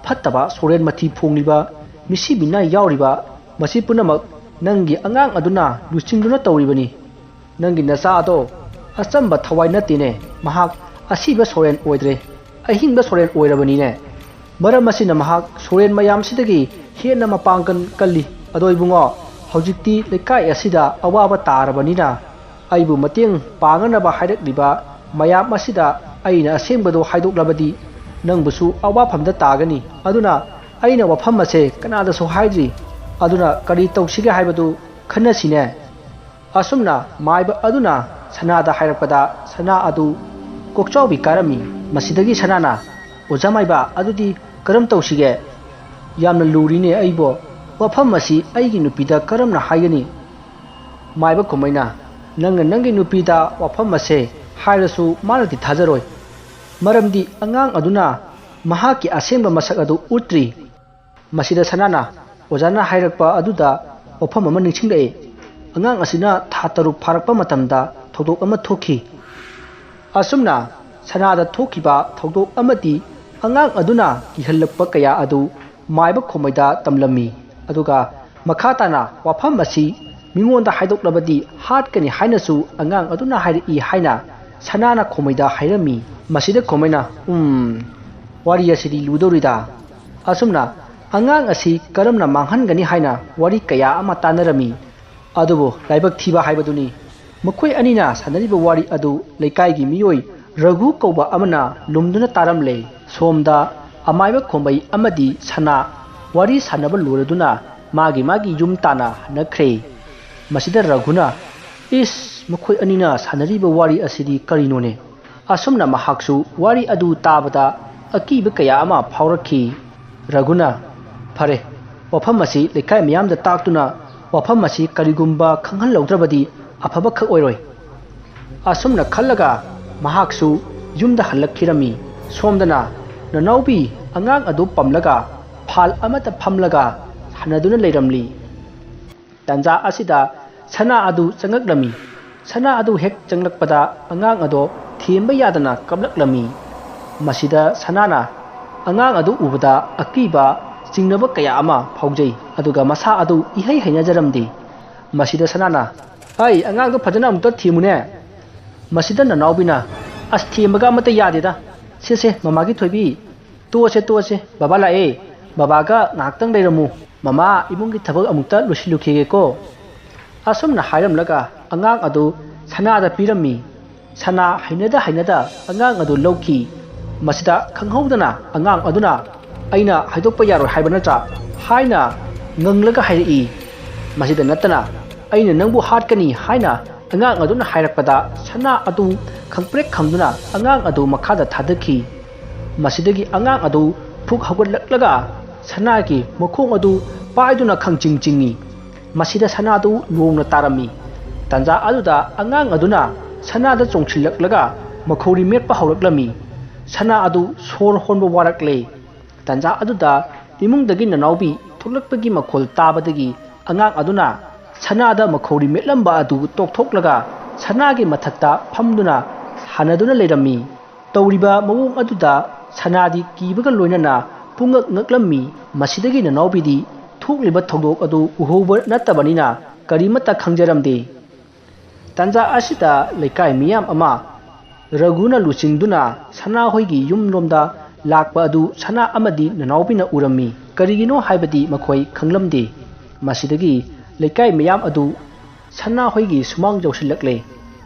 ꯐꯠꯇꯕ ꯁꯣꯔꯦꯟ ꯃꯊꯤ ꯐꯣꯡꯂꯤꯕ ꯃꯤꯁꯤ ꯃꯤꯅꯥꯏ ꯌꯥꯎꯔꯤꯕ ꯃꯁꯤ ꯄꯨꯝꯅꯃꯛ ꯅꯪꯒꯤ ꯑꯉꯥꯡ ꯑꯗꯨꯅ ꯂꯨꯆꯤꯡꯗꯨꯅ ꯇꯧꯔꯤꯕꯅꯤ꯫ ꯅꯪꯒꯤ ꯅꯆꯥ ꯑꯗꯣ ꯑꯆꯝꯕ ꯊꯋꯥꯏ ꯅꯠꯇꯦꯅꯦ꯫ ꯃꯍꯥꯛ ꯑꯁꯤꯕ ꯁꯣꯔꯦꯟ ꯑꯣꯏꯗ꯭ꯔꯦ, ꯑꯍꯤꯡꯕ ꯁꯣꯔꯦꯟ ꯑꯣꯏꯔꯕꯅꯤꯅꯦ꯫ ꯃꯔꯝ ꯑꯁꯤꯅ ꯃꯍꯥꯛ ꯁꯣꯔꯦꯟ ꯃꯌꯥꯝꯁꯤꯗꯒꯤ ꯍꯦꯟꯅ ꯃꯄꯥꯡꯒꯜ ꯀꯜꯂꯤ꯫ ꯑꯗꯣ ꯏꯕꯨꯡꯉꯣ, ꯍꯧꯖꯤꯛꯇꯤ ꯂꯩꯀꯥꯏ ꯑꯁꯤꯗ ꯑꯋꯥꯕ ꯇꯥꯔꯕꯅꯤꯅ ꯑꯩꯕꯨ ꯃꯇꯦꯡ ꯄꯥꯡꯅꯅꯕ ꯍꯥꯏꯔꯛꯂꯤꯕ ꯃꯌꯥꯝ ꯑꯁꯤꯗ ꯑꯩꯅ ꯑꯁꯦꯡꯕꯗꯣ ꯍꯥꯏꯗꯣꯛꯂꯕꯗꯤ ꯅꯪꯕꯨꯁꯨ ꯑꯋꯥꯐꯝꯗ ꯇꯥꯒꯅꯤ꯫ ꯑꯗꯨꯅ ꯑꯩꯅ ꯋꯥꯐꯝ ꯑꯁꯦ ꯀꯅꯥꯗꯁꯨ ꯍꯥꯏꯗ꯭ꯔꯤ, ꯑꯗꯨꯅ ꯀꯔꯤ ꯇꯧꯁꯤꯒꯦ ꯍꯥꯏꯕꯗꯨ ꯈꯟꯅꯁꯤꯅꯦ꯫ ꯑꯁꯨꯝꯅ ꯃꯥꯏꯕ ꯑꯗꯨꯅ ꯁꯅꯥꯗ ꯍꯥꯏꯔꯛꯄꯗ, ꯁꯅꯥ ꯑꯗꯨ ꯀꯣꯛꯆꯥꯎꯕꯤ ꯀꯥꯔꯝꯃꯤ꯫ ꯃꯁꯤꯗꯒꯤ ꯁꯅꯥꯅ, "ꯑꯣꯖꯥ ꯃꯥꯏꯕ, ꯑꯗꯨꯗꯤ ꯀꯔꯝ ꯇꯧꯁꯤꯒꯦ? ꯌꯥꯝꯅ ꯂꯨꯔꯤꯅꯦ ꯑꯩꯕꯣ꯫ ꯋꯥꯐꯝ ꯑꯁꯤ ꯑꯩꯒꯤ ꯅꯨꯄꯤꯗ ꯀꯔꯝꯅ ꯍꯥꯏꯒꯅꯤ?" ꯃꯥꯏꯕ ꯈꯣꯃꯩꯅ, "ꯅꯪꯅ ꯅꯪꯒꯤ ꯅꯨꯄꯤꯗ ꯋꯥꯐꯝ ꯑꯁꯦ ꯍꯥꯏꯔꯁꯨ ꯃꯥꯅꯗꯤ ꯊꯥꯖꯔꯣꯏ꯫ ꯃꯔꯝꯗꯤ ꯑꯉꯥꯡ ꯑꯗꯨꯅ ꯃꯍꯥꯛꯀꯤ ꯑꯁꯦꯡꯕ ꯃꯁꯛ ꯑꯗꯨ ꯎꯠꯇ꯭ꯔꯤ꯫" ꯃꯁꯤꯗ ꯁꯅꯥꯅ ꯑꯣꯖꯥꯅ ꯍꯥꯏꯔꯛꯄ ꯑꯗꯨꯗ ꯋꯥꯐꯝ ꯑꯃ ꯅꯤꯡꯁꯤꯡꯂꯛꯏ꯫ ꯑꯉꯥꯡ ꯑꯁꯤꯅ ꯊꯥ ꯇꯔꯨꯛ ꯐꯥꯔꯛꯄ ꯃꯇꯝꯗ ꯊꯧꯗꯣꯛ ꯑꯃ ꯊꯣꯛꯈꯤ꯫ ꯑꯁꯨꯝꯅ ꯁꯅꯥꯗ ꯊꯣꯛꯈꯤꯕ ꯊꯧꯗꯣꯛ ꯑꯃꯗꯤ ꯑꯉꯥꯡ ꯑꯗꯨꯅ ꯀꯤꯍꯜꯂꯛꯄ ꯀꯌꯥ ꯑꯗꯨ ꯃꯥꯏꯕ ꯈꯣꯃꯩꯗ ꯇꯝꯂꯝꯃꯤ꯫ ꯑꯗꯨꯒ ꯃꯈꯥ ꯇꯥꯅ ꯋꯥꯐꯝ ꯑꯁꯤ ꯃꯤꯉꯣꯟꯗ ꯍꯥꯏꯗꯣꯛꯂꯕꯗꯤ ꯍꯥꯠꯀꯅꯤ ꯍꯥꯏꯅꯁꯨ ꯑꯉꯥꯡ ꯑꯗꯨꯅ ꯍꯥꯏꯔꯛꯏ ꯍꯥꯏꯅ ꯁꯅꯥꯅ ꯈꯣꯃꯩꯗ ꯍꯥꯏꯔꯝꯃꯤ꯫ ꯃꯁꯤꯗ ꯈꯣꯃꯩꯅ, "ꯎꯝ, ꯋꯥꯔꯤ ꯑꯁꯤꯗꯤ ꯂꯨꯗꯧꯔꯤꯗ꯫" ꯑꯁꯨꯝꯅ ꯑꯉꯥꯡ ꯑꯁꯤ ꯀꯔꯝꯅ ꯃꯥꯡꯍꯟꯒꯅꯤ ꯍꯥꯏꯅ ꯋꯥꯔꯤ ꯀꯌꯥ ꯑꯃ ꯇꯥꯟꯅꯔꯝꯃꯤ꯫ ꯑꯗꯨꯕꯨ ꯂꯥꯏꯕꯛ ꯊꯤꯕ ꯍꯥꯏꯕꯗꯨꯅꯤ꯫ ꯃꯈꯣꯏ ꯑꯅꯤꯅ ꯁꯥꯟꯅꯔꯤꯕ ꯋꯥꯔꯤ ꯑꯗꯨ ꯂꯩꯀꯥꯏꯒꯤ ꯃꯤꯑꯣꯏ ꯔꯘꯨ ꯀꯧꯕ ꯑꯃꯅ ꯂꯨꯝꯗꯨꯅ ꯇꯥꯔꯝꯂꯦ꯫ ꯁꯣꯝꯗ ꯑꯃꯥꯏꯕ ꯈꯣꯝꯕꯩ ꯑꯃꯗꯤ ꯁꯅꯥ ꯋꯥꯔꯤ ꯁꯥꯟꯅꯕ ꯂꯣꯏꯔꯗꯨꯅ ꯃꯥꯒꯤ ꯃꯥꯒꯤ ꯌꯨꯝ ꯇꯥꯟꯅ ꯍꯟꯅꯈ꯭ꯔꯦ꯫ ꯃꯁꯤꯗ ꯔꯘꯨꯅ, "ꯏꯁ, ꯃꯈꯣꯏ ꯑꯅꯤꯅ ꯁꯥꯟꯅꯔꯤꯕ ꯋꯥꯔꯤ ꯑꯁꯤꯗꯤ ꯀꯔꯤꯅꯣꯅꯦ?" ꯑꯁꯨꯝꯅ ꯃꯍꯥꯛꯁꯨ ꯋꯥꯔꯤ ꯑꯗꯨ ꯇꯥꯕꯗ ꯑꯀꯤꯕ ꯀꯌꯥ ꯑꯃ ꯐꯥꯎꯔꯛꯈꯤ꯫ ꯔꯘꯨꯅ, "ꯐꯔꯦ, ꯋꯥꯐꯝ ꯑꯁꯤ ꯂꯩꯀꯥꯏ ꯃꯤꯌꯥꯝꯗ ꯇꯥꯛꯇꯨꯅ ꯋꯥꯐꯝ ꯑꯁꯤ ꯀꯔꯤꯒꯨꯝꯕ ꯈꯪꯍꯜꯍꯧꯗ꯭ꯔꯕꯗꯤ ꯑꯐꯕꯈꯛ ꯑꯣꯏꯔꯣꯏ꯫" ꯑꯁꯨꯝꯅ ꯈꯜꯂꯒ ꯃꯍꯥꯛꯁꯨ ꯌꯨꯝꯗ ꯍꯜꯂꯛꯈꯤꯔꯝꯃꯤ꯫ ꯁꯣꯝꯗꯅ ꯅꯅꯥꯎꯕꯤ ꯑꯉꯥꯡ ꯑꯗꯨ ꯄꯝꯂꯒ ꯐꯥꯜ ꯑꯃꯗ ꯐꯝꯂꯒ ꯁꯥꯟꯅꯗꯨꯅ ꯂꯩꯔꯝꯂꯤ꯫ ꯇꯥꯟꯖꯥ ꯑꯁꯤꯗ ꯁꯅꯥ ꯑꯗꯨ ꯆꯪꯂꯛꯂꯝꯃꯤ꯫ ꯁꯅꯥ ꯑꯗꯨ ꯍꯦꯛ ꯆꯪꯂꯛꯄꯗ ꯑꯉꯥꯡ ꯑꯗꯣ ꯊꯦꯝꯕ ꯌꯥꯗꯅ ꯀꯞꯂꯛꯂꯝꯃꯤ꯫ ꯃꯁꯤꯗ ꯁꯅꯥꯅ ꯑꯉꯥꯡ ꯑꯗꯨ ꯎꯕꯗ ꯑꯀꯤꯕ, ꯆꯤꯡꯅꯕ ꯀꯌꯥ ꯑꯃ ꯐꯥꯎꯖꯩ, ꯑꯗꯨꯒ ꯃꯁꯥ ꯑꯗꯨ ꯏꯍꯩ ꯍꯩꯅꯖꯔꯝꯗꯦ꯫ ꯃꯁꯤꯗ ꯁꯅꯥꯅ, "ꯑꯩ ꯑꯉꯥꯡꯗꯣ ꯐꯖꯅ ꯑꯃꯨꯛꯇ ꯊꯦꯝꯃꯨꯅꯦ꯫" ꯃꯁꯤꯗ ꯅꯅꯥꯎꯕꯤꯅ, "ꯑꯁ, ꯊꯦꯝꯕꯒ ꯑꯃꯠꯇ ꯌꯥꯗꯦꯗ꯫ ꯁꯦ, ꯁꯦ, ꯃꯃꯥꯒꯤ ꯊꯣꯏꯕꯤ, ꯇꯣꯛꯑꯁꯦ, ꯇꯣꯛꯑꯁꯦ, ꯕꯕꯥ ꯂꯥꯛꯑꯦ꯫ ꯕꯕꯥꯒ ꯉꯥꯏꯍꯥꯛꯇꯪ ꯂꯩꯔꯝꯃꯨ꯫ ꯃꯃꯥ ꯏꯃꯨꯡꯒꯤ ꯊꯕꯛ ꯑꯃꯨꯛꯇ ꯂꯣꯏꯁꯤꯜꯂꯨꯈꯤꯒꯦꯀꯣ꯫" ꯑꯁꯨꯝꯅ ꯍꯥꯏꯔꯝꯂꯒ ꯑꯉꯥꯡ ꯑꯗꯨ ꯁꯅꯥꯗ ꯄꯤꯔꯝꯃꯤ꯫ ꯁꯅꯥ ꯍꯩꯅꯗ ꯍꯩꯅꯗ ꯑꯉꯥꯡ ꯑꯗꯨ ꯂꯧꯈꯤ꯫ ꯃꯁꯤꯗ ꯈꯪꯍꯧꯗꯅ ꯑꯉꯥꯡ ꯑꯗꯨꯅ ꯑꯩꯅ ꯍꯥꯏꯗꯣꯛꯄ ꯌꯥꯔꯣꯏ ꯍꯥꯏꯕ ꯅꯠꯇ꯭ꯔꯥ?" ꯍꯥꯏꯅ ꯉꯪꯂꯒ ꯍꯥꯏꯔꯛꯏ꯫ ꯃꯁꯤꯗ ꯅꯠꯇꯅ, "ꯑꯩꯅ ꯅꯪꯕꯨ ꯍꯥꯠꯀꯅꯤ" ꯍꯥꯏꯅ ꯑꯉꯥꯡ ꯑꯗꯨꯅ ꯍꯥꯏꯔꯛꯄꯗ, ꯁꯅꯥ ꯑꯗꯨ ꯈꯪꯄ꯭ꯔꯦꯛ ꯈꯪꯗꯨꯅ ꯑꯉꯥꯡ ꯑꯗꯨ ꯃꯈꯥꯗ ꯊꯥꯗꯈꯤ꯫ ꯃꯁꯤꯗꯒꯤ ꯑꯉꯥꯡ ꯑꯗꯨ ꯐꯨꯛ ꯍꯧꯒꯠꯂꯛꯂꯒ ꯁꯅꯥꯒꯤ ꯃꯈꯣꯡ ꯑꯗꯨ ꯄꯥꯏꯗꯨꯅ ꯈꯪꯆꯤꯡ ꯆꯤꯡꯏ꯫ ꯃꯁꯤꯗ ꯁꯅꯥꯗꯨ ꯅꯣꯡꯅ ꯇꯥꯔꯝꯃꯤ꯫ ꯇꯥꯟꯖꯥ ꯑꯗꯨꯗ ꯑꯉꯥꯡ ꯑꯗꯨꯅ ꯁꯅꯥꯗ ꯆꯣꯡꯁꯤꯜꯂꯛꯂꯒ ꯃꯈꯧꯔꯤ ꯃꯦꯠꯄ ꯍꯧꯔꯛꯂꯝꯃꯤ꯫ ꯁꯅꯥ ꯑꯗꯨ ꯁꯣꯔ ꯍꯣꯟꯕ ꯋꯥꯔꯛꯂꯦ꯫ ꯇꯥꯟꯖꯥ ꯑꯗꯨꯗ ꯏꯃꯨꯡꯗꯒꯤ ꯅꯅꯥꯎꯕꯤ ꯊꯣꯛꯂꯛꯄꯒꯤ ꯃꯈꯣꯜ ꯇꯥꯕꯗꯒꯤ ꯑꯉꯥꯡ ꯑꯗꯨꯅ ꯁꯅꯥꯗ ꯃꯈꯧꯔꯤ ꯃꯦꯠꯂꯝꯕ ꯑꯗꯨ ꯇꯣꯛꯊꯣꯛꯂꯒ ꯁꯅꯥꯒꯤ ꯃꯊꯛꯇ ꯐꯝꯗꯨꯅ ꯁꯥꯟꯅꯗꯨꯅ ꯂꯩꯔꯝꯃꯤ꯫ ꯇꯧꯔꯤꯕ ꯃꯑꯣꯡ ꯑꯗꯨꯗ ꯁꯅꯥꯗꯤ ꯀꯤꯕꯒ ꯂꯣꯏꯅꯅ ꯄꯨꯡꯉꯛ ꯉꯛꯂꯝꯃꯤ꯫ ꯃꯁꯤꯗꯒꯤ ꯅꯅꯥꯎꯕꯤꯗꯤ ꯊꯣꯛꯂꯤꯕ ꯊꯧꯗꯣꯛ ꯑꯗꯨ ꯎꯍꯧꯕ ꯅꯠꯇꯕꯅꯤꯅ ꯀꯔꯤꯃꯠꯇ ꯈꯪꯖꯔꯝꯗꯦ꯫ ꯇꯥꯟꯖꯥ ꯑꯁꯤꯗ ꯂꯩꯀꯥꯏ ꯃꯤꯌꯥꯝ ꯑꯃ ꯔꯘꯨꯅ ꯂꯨꯆꯤꯡꯗꯨꯅ ꯁꯅꯥꯍꯣꯏꯒꯤ ꯌꯨꯝꯂꯣꯝꯗ ꯂꯥꯛꯄ ꯑꯗꯨ ꯁꯅꯥ ꯑꯃꯗꯤ ꯅꯅꯥꯎꯕꯤꯅ ꯎꯔꯝꯃꯤ꯫ ꯀꯔꯤꯒꯤꯅꯣ ꯍꯥꯏꯕꯗꯤ ꯃꯈꯣꯏ ꯈꯪꯂꯝꯗꯦ꯫ ꯃꯁꯤꯗꯒꯤ ꯂꯩꯀꯥꯏ ꯃꯤꯌꯥꯝ ꯑꯗꯨ ꯁꯅꯥꯍꯣꯏꯒꯤ ꯁꯨꯃꯥꯡ ꯌꯧꯁꯤꯜꯂꯛꯂꯦ꯫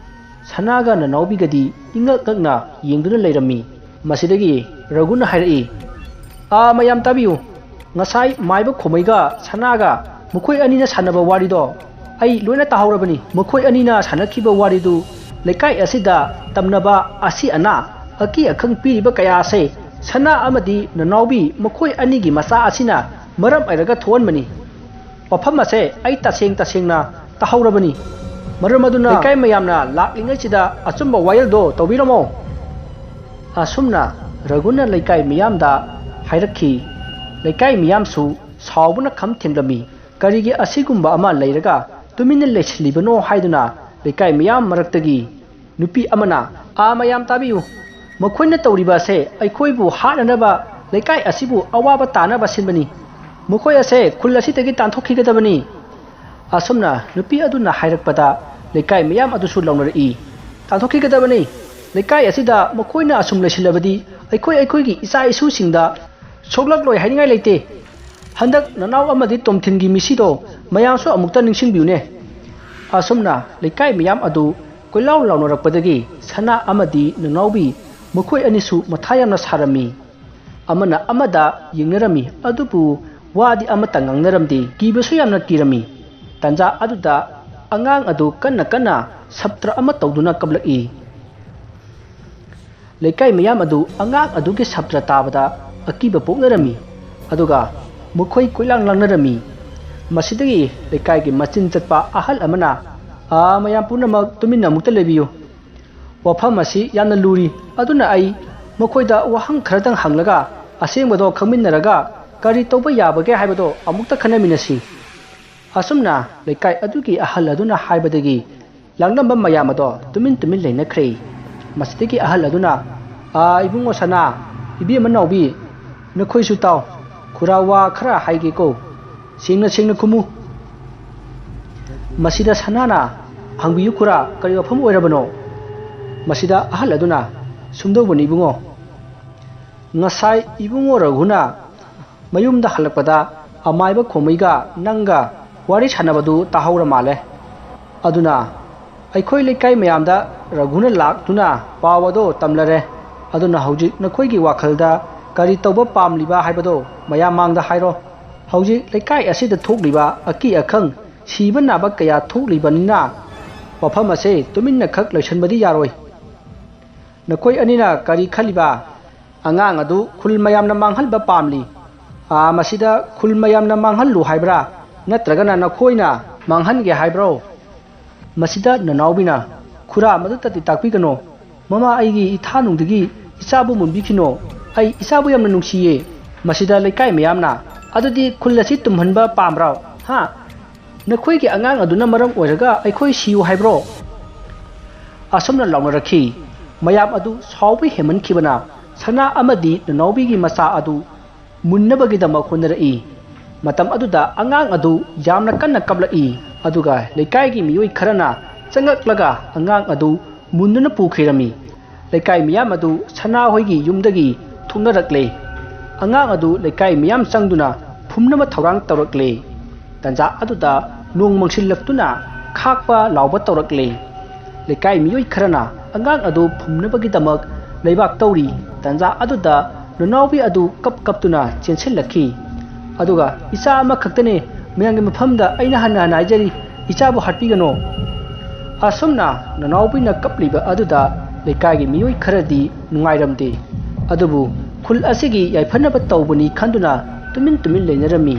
ꯁꯅꯥꯒ ꯅꯅꯥꯎꯕꯤꯒꯗꯤ ꯏꯉꯛ ꯉꯛꯅ ꯌꯦꯡꯗꯨꯅ ꯂꯩꯔꯝꯃꯤ꯫ ꯃꯁꯤꯗꯒꯤ ꯔꯘꯨꯅ ꯍꯥꯏꯔꯛꯏ, "ꯑꯥ, ꯃꯌꯥꯝ ꯇꯥꯕꯤꯌꯨ꯫ ꯉꯁꯥꯏ ꯃꯥꯏꯕ ꯈꯣꯃꯩꯒ ꯁꯅꯥꯒ ꯃꯈꯣꯏ ꯑꯅꯤꯅ ꯁꯥꯟꯅꯕ ꯋꯥꯔꯤꯗꯣ ꯑꯩ ꯂꯣꯏꯅ ꯇꯥꯍꯧꯔꯕꯅꯤ꯫ ꯃꯈꯣꯏ ꯑꯅꯤꯅ ꯁꯥꯟꯅꯈꯤꯕ ꯋꯥꯔꯤꯗꯨ ꯂꯩꯀꯥꯏ ꯑꯁꯤꯗ ꯇꯝꯅꯕ ꯑꯁꯤ ꯑꯅꯥ, ꯑꯀꯤ ꯑꯈꯪ ꯄꯤꯔꯤꯕ ꯀꯌꯥ ꯑꯁꯦ ꯁꯅꯥ ꯑꯃꯗꯤ ꯅꯅꯥꯎꯕꯤ ꯃꯈꯣꯏ ꯑꯅꯤꯒꯤ ꯃꯆꯥ ꯑꯁꯤꯅ ꯃꯔꯝ ꯑꯣꯏꯔꯒ ꯊꯣꯛꯍꯟꯕꯅꯤ꯫ ꯋꯥꯐꯝ ꯑꯁꯦ ꯑꯩ ꯇꯁꯦꯡ ꯇꯁꯦꯡꯅ ꯇꯥꯍꯧꯔꯕꯅꯤ꯫ ꯃꯔꯝ ꯑꯗꯨꯅ ꯂꯩꯀꯥꯏ ꯃꯌꯥꯝꯅ ꯂꯥꯛꯂꯤꯉꯩꯁꯤꯗ ꯑꯆꯨꯝꯕ ꯋꯥꯌꯦꯜꯗꯣ ꯇꯧꯕꯤꯔꯝꯃꯣ꯫" ꯑꯁꯨꯝꯅ ꯔꯘꯨꯅ ꯂꯩꯀꯥꯏ ꯃꯤꯌꯥꯝꯗ ꯍꯥꯏꯔꯛꯈꯤ꯫ ꯂꯩꯀꯥꯏ ꯃꯤꯌꯥꯝꯁꯨ ꯁꯥꯎꯕꯅ ꯈꯝ ꯊꯦꯡꯂꯝꯃꯤ꯫ ꯀꯔꯤꯒꯤ ꯑꯁꯤꯒꯨꯝꯕ ꯑꯃ ꯂꯩꯔꯒ ꯇꯨꯃꯤꯟꯅ ꯂꯩꯁꯤꯜꯂꯤꯕꯅꯣ ꯍꯥꯏꯗꯨꯅ ꯂꯩꯀꯥꯏ ꯃꯤꯌꯥꯝ ꯃꯔꯛꯇꯒꯤ ꯅꯨꯄꯤ ꯑꯃꯅ, "ꯑꯥ, ꯃꯌꯥꯝ ꯇꯥꯕꯤꯌꯨ꯫ ꯃꯈꯣꯏꯅ ꯇꯧꯔꯤꯕ ꯑꯁꯦ ꯑꯩꯈꯣꯏꯕꯨ ꯍꯥꯠꯅꯅꯕ, ꯂꯩꯀꯥꯏ ꯑꯁꯤꯕꯨ ꯑꯋꯥꯕ ꯇꯥꯅꯕ ꯁꯤꯟꯕꯅꯤ꯫ ꯃꯈꯣꯏ ꯑꯁꯦ ꯈꯨꯜ ꯑꯁꯤꯗꯒꯤ ꯇꯥꯟꯊꯣꯛꯈꯤꯒꯗꯕꯅꯤ꯫" ꯑꯁꯨꯝꯅ ꯅꯨꯄꯤ ꯑꯗꯨꯅ ꯍꯥꯏꯔꯛꯄꯗ ꯂꯩꯀꯥꯏ ꯃꯤꯌꯥꯝ ꯑꯗꯨꯁꯨ ꯂꯥꯎꯅꯔꯛꯏ, "ꯇꯥꯟꯊꯣꯛꯈꯤꯒꯗꯕꯅꯤ꯫ ꯂꯩꯀꯥꯏ ꯑꯁꯤꯗ ꯃꯈꯣꯏꯅ ꯑꯁꯨꯝ ꯂꯩꯁꯤꯜꯂꯕꯗꯤ ꯑꯩꯈꯣꯏ ꯑꯩꯈꯣꯏꯒꯤ ꯏꯆꯥ ꯏꯁꯨꯁꯤꯡꯗ ꯁꯣꯛꯂꯛꯂꯣꯏ ꯍꯥꯏꯅꯤꯡꯉꯥꯏ ꯂꯩꯇꯦ꯫ ꯍꯟꯗꯛ ꯅꯅꯥꯎ ꯑꯃꯗꯤ ꯇꯣꯝꯊꯤꯟꯒꯤ ꯃꯤꯁꯤꯗꯣ ꯃꯌꯥꯝꯁꯨ ꯑꯃꯨꯛꯇ ꯅꯤꯡꯁꯤꯡꯕꯤꯌꯨꯅꯦ꯫" ꯑꯁꯨꯝꯅ ꯂꯩꯀꯥꯏ ꯃꯤꯌꯥꯝ ꯑꯗꯨ ꯀꯣꯏꯂꯥꯎ ꯂꯥꯎꯅꯔꯛꯄꯗꯒꯤ ꯁꯅꯥ ꯑꯃꯗꯤ ꯅꯅꯥꯎꯕꯤ ꯃꯈꯣꯏ ꯑꯅꯤꯁꯨ ꯃꯊꯥ ꯌꯥꯝꯅ ꯁꯥꯔꯝꯃꯤ꯫ ꯑꯃꯅ ꯑꯃꯗ ꯌꯦꯡꯅꯔꯝꯃꯤ, ꯑꯗꯨꯕꯨ ꯋꯥꯗꯤ ꯑꯃꯠꯇ ꯉꯥꯡꯅꯔꯝꯗꯦ꯫ ꯀꯤꯕꯁꯨ ꯌꯥꯝꯅ ꯀꯤꯔꯝꯃꯤ꯫ ꯇꯥꯟꯖꯥ ꯑꯗꯨꯗ ꯑꯉꯥꯡ ꯑꯗꯨ ꯀꯟꯅ ꯀꯟꯅ ꯁꯞꯇ꯭ꯔ ꯑꯃ ꯇꯧꯗꯨꯅ ꯀꯞꯂꯛꯏ꯫ ꯂꯩꯀꯥꯏ ꯃꯤꯌꯥꯝ ꯑꯗꯨ ꯑꯉꯥꯡ ꯑꯗꯨꯒꯤ ꯁꯞꯇ꯭ꯔ ꯇꯥꯕꯗ ꯑꯀꯤꯕ ꯄꯣꯛꯅꯔꯝꯃꯤ, ꯑꯗꯨꯒ ꯃꯈꯣꯏ ꯀꯣꯏꯂꯥꯡ ꯂꯥꯡꯅꯔꯝꯃꯤ꯫ ꯃꯁꯤꯗꯒꯤ ꯂꯩꯀꯥꯏꯒꯤ ꯃꯆꯤꯟ ꯆꯠꯄ ꯑꯍꯜ ꯑꯃꯅ, "ꯑꯥ, ꯃꯌꯥꯝ ꯄꯨꯝꯅꯃꯛ ꯇꯨꯃꯤꯟꯅ ꯑꯃꯨꯛꯇ ꯂꯩꯕꯤꯌꯨ꯫ ꯋꯥꯐꯝ ꯑꯁꯤ ꯌꯥꯝꯅ ꯂꯨꯔꯤ, ꯑꯗꯨꯅ ꯑꯩ ꯃꯈꯣꯏꯗ ꯋꯥꯍꯪ ꯈꯔꯗꯪ ꯍꯪꯂꯒ ꯑꯁꯦꯡꯕꯗꯣ ꯈꯪꯃꯤꯟꯅꯔꯒ ꯀꯔꯤ ꯇꯧꯕ ꯌꯥꯕꯒꯦ ꯍꯥꯏꯕꯗꯣ ꯑꯃꯨꯛꯇ ꯈꯟꯅꯃꯤꯟꯅꯁꯤ꯫" ꯑꯁꯨꯝꯅ ꯂꯩꯀꯥꯏ ꯑꯗꯨꯒꯤ ꯑꯍꯜ ꯑꯗꯨꯅ ꯍꯥꯏꯕꯗꯒꯤ ꯂꯥꯡꯂꯝꯕ ꯃꯌꯥꯝ ꯑꯗꯣ ꯇꯨꯃꯤꯟ ꯇꯨꯃꯤꯟ ꯂꯩꯅꯈ꯭ꯔꯦ꯫ ꯃꯁꯤꯗꯒꯤ ꯑꯍꯜ ꯑꯗꯨꯅ, "ꯑꯥ, ꯏꯕꯨꯡꯉꯣ ꯁꯅꯥ, ꯏꯕꯦꯝꯃ ꯅꯥꯎꯕꯤ, ꯅꯈꯣꯏꯁꯨ ꯇꯥꯎ꯫ ꯈꯨꯔꯥ, ꯋꯥ ꯈꯔ ꯍꯥꯏꯒꯦꯀꯣ꯫ ꯁꯦꯡꯅ ꯁꯦꯡꯅ ꯈꯨꯝꯃꯨ꯫" ꯃꯁꯤꯗ ꯁꯅꯥꯅ, "ꯍꯪꯕꯤꯌꯨ ꯈꯨꯔꯥ, ꯀꯔꯤ ꯋꯥꯐꯝ ꯑꯣꯏꯔꯕꯅꯣ?" ꯃꯁꯤꯗ ꯑꯍꯜ ꯑꯗꯨꯅ, "ꯁꯨꯝꯗꯧꯕꯅꯤ ꯏꯕꯨꯡꯉꯣ, ꯉꯁꯥꯏ ꯏꯕꯨꯡꯉꯣ ꯔꯘꯨꯅ ꯃꯌꯨꯝꯗ ꯍꯜꯂꯛꯄꯗ ꯑꯃꯥꯏꯕ ꯈꯣꯃꯩꯒ ꯅꯪꯒ ꯋꯥꯔꯤ ꯁꯥꯟꯅꯕꯗꯨ ꯇꯥꯍꯧꯔ ꯃꯥꯜꯂꯦ꯫ ꯑꯗꯨꯅ ꯑꯩꯈꯣꯏ ꯂꯩꯀꯥꯏ ꯃꯌꯥꯝꯗ ꯔꯘꯨꯅ ꯂꯥꯛꯇꯨꯅ ꯄꯥꯎ ꯑꯗꯣ ꯇꯝꯂꯔꯦ꯫ ꯑꯗꯨꯅ ꯍꯧꯖꯤꯛ ꯅꯈꯣꯏꯒꯤ ꯋꯥꯈꯜꯗ ꯀꯔꯤ ꯇꯧꯕ ꯄꯥꯝꯂꯤꯕ ꯍꯥꯏꯕꯗꯣ ꯃꯌꯥꯝ ꯃꯥꯡꯗ ꯍꯥꯏꯔꯣ꯫ ꯍꯧꯖꯤꯛ ꯂꯩꯀꯥꯏ ꯑꯁꯤꯗ ꯊꯣꯛꯂꯤꯕ ꯑꯀꯤ ꯑꯈꯪ, ꯁꯤꯕ ꯅꯥꯕ ꯀꯌꯥ ꯊꯣꯛꯂꯤꯕꯅꯤꯅ ꯋꯥꯐꯝ ꯑꯁꯦ ꯇꯨꯃꯤꯟꯅ ꯈꯛ ꯂꯣꯏꯁꯤꯟꯕꯗꯤ ꯌꯥꯔꯣꯏ꯫ ꯅꯈꯣꯏ ꯑꯅꯤꯅ ꯀꯔꯤ ꯈꯜꯂꯤꯕ? ꯑꯉꯥꯡ ꯑꯗꯨ ꯈꯨꯜ ꯃꯌꯥꯝꯅ ꯃꯥꯡꯍꯟꯕ ꯄꯥꯝꯂꯤ꯫ ꯑꯥ, ꯃꯁꯤꯗ ꯈꯨꯜ ꯃꯌꯥꯝꯅ ꯃꯥꯡꯍꯜꯂꯨ ꯍꯥꯏꯕ꯭ꯔꯥ? ꯅꯠꯇ꯭ꯔꯒꯅ ꯅꯈꯣꯏꯅ ꯃꯥꯡꯍꯟꯒꯦ ꯍꯥꯏꯕ꯭ꯔꯣ?" ꯃꯁꯤꯗ ꯅꯅꯥꯎꯕꯤꯅ, "ꯈꯨꯔꯥ, ꯃꯗꯨꯇꯗꯤ ꯇꯥꯛꯄꯤꯒꯅꯣ꯫ ꯃꯃꯥ ꯑꯩꯒꯤ ꯏꯊꯥꯅꯨꯡꯗꯒꯤ ꯏꯆꯥꯕꯨ ꯃꯨꯟꯕꯤꯈꯤꯅꯣ꯫ ꯑꯩ ꯏꯆꯥꯕꯨ ꯌꯥꯝꯅ ꯅꯨꯡꯁꯤꯌꯦ꯫" ꯃꯁꯤꯗ ꯂꯩꯀꯥꯏ ꯃꯌꯥꯝꯅ, "ꯑꯗꯨꯗꯤ ꯈꯨꯜ ꯑꯁꯤ ꯇꯨꯝꯍꯟꯕ ꯄꯥꯝꯕ꯭ꯔꯣ? ꯍꯥ? ꯅꯈꯣꯏꯒꯤ ꯑꯉꯥꯡ ꯑꯗꯨꯅ ꯃꯔꯝ ꯑꯣꯏꯔꯒ ꯑꯩꯈꯣꯏ ꯁꯤꯌꯨ ꯍꯥꯏꯕ꯭ꯔꯣ?" ꯑꯁꯨꯝꯅ ꯂꯥꯎꯅꯔꯛꯈꯤ꯫ ꯃꯌꯥꯝ ꯑꯗꯨ ꯁꯥꯎꯕ ꯍꯦꯟꯃꯟꯈꯤꯕꯅ ꯁꯅꯥ ꯑꯃꯗꯤ ꯅꯅꯥꯎꯕꯤꯒꯤ ꯃꯆꯥ ꯑꯗꯨ ꯃꯨꯟꯅꯕꯒꯤꯗꯃꯛ ꯍꯣꯠꯅꯔꯛꯏ꯫ ꯃꯇꯝ ꯑꯗꯨꯗ ꯑꯉꯥꯡ ꯑꯗꯨ ꯌꯥꯝꯅ ꯀꯟꯅ ꯀꯞꯂꯛꯏ, ꯑꯗꯨꯒ ꯂꯩꯀꯥꯏꯒꯤ ꯃꯤꯑꯣꯏ ꯈꯔꯅ ꯆꯪꯂꯛꯂꯒ ꯑꯉꯥꯡ ꯑꯗꯨ ꯃꯨꯟꯗꯨꯅ ꯄꯨꯈꯤꯔꯝꯃꯤ꯫ ꯂꯩꯀꯥꯏ ꯃꯤꯌꯥꯝ ꯑꯗꯨ ꯁꯅꯥ ꯍꯣꯏꯒꯤ ꯌꯨꯝꯗꯒꯤ ꯊꯣꯛꯅꯔꯛꯂꯦ꯫ ꯑꯉꯥꯡ ꯑꯗꯨ ꯂꯩꯀꯥꯏ ꯃꯤꯌꯥꯝ ꯆꯪꯗꯨꯅ ꯐꯨꯝꯅꯕ ꯊꯧꯔꯥꯡ ꯇꯧꯔꯛꯂꯦ꯫ ꯇꯟꯖꯥ ꯑꯗꯨꯗ ꯅꯣꯡ ꯃꯪꯁꯤꯜꯂꯛꯇꯨꯅ ꯈꯥꯛꯄ ꯂꯥꯎꯕ ꯇꯧꯔꯛꯂꯦ꯫ ꯂꯩꯀꯥꯏ ꯃꯤꯑꯣꯏ ꯈꯔꯅ ꯑꯉꯥꯡ ꯑꯗꯨ ꯐꯨꯝꯅꯕꯒꯤꯗꯃꯛ ꯂꯩꯕꯥꯛ ꯇꯧꯔꯤ꯫ ꯇꯟꯖꯥ ꯑꯗꯨꯗ ꯅꯅꯥꯎꯕꯤ ꯑꯗꯨ ꯀꯞ ꯀꯞꯇꯨꯅ ꯆꯦꯟꯁꯤꯜꯂꯛꯈꯤ꯫ ꯑꯗꯨꯒ, "ꯏꯆꯥ ꯑꯃꯈꯛꯇꯅꯦ, ꯃꯌꯥꯝꯒꯤ ꯃꯐꯝꯗ ꯑꯩꯅ ꯍꯟꯅ ꯍꯟꯅ ꯍꯥꯏꯖꯔꯤ, ꯏꯆꯥꯕꯨ ꯍꯥꯠꯄꯤꯒꯅꯨ"꯫ ꯑꯁꯨꯝꯅ ꯅꯅꯥꯎꯕꯤꯅ ꯀꯞꯂꯤꯕ ꯑꯗꯨꯗ ꯂꯩꯀꯥꯏꯒꯤ ꯃꯤꯑꯣꯏ ꯈꯔꯗꯤ ꯅꯨꯡꯉꯥꯏꯔꯝꯗꯦ꯫ ꯑꯗꯨꯕꯨ ꯈꯨꯜ ꯑꯁꯤꯒꯤ ꯌꯥꯏꯐꯅꯕ ꯇꯧꯕꯅꯤ ꯈꯟꯗꯨꯅ ꯇꯨꯃꯤꯟ ꯇꯨꯃꯤꯟ ꯂꯩꯅꯔꯝꯃꯤ꯫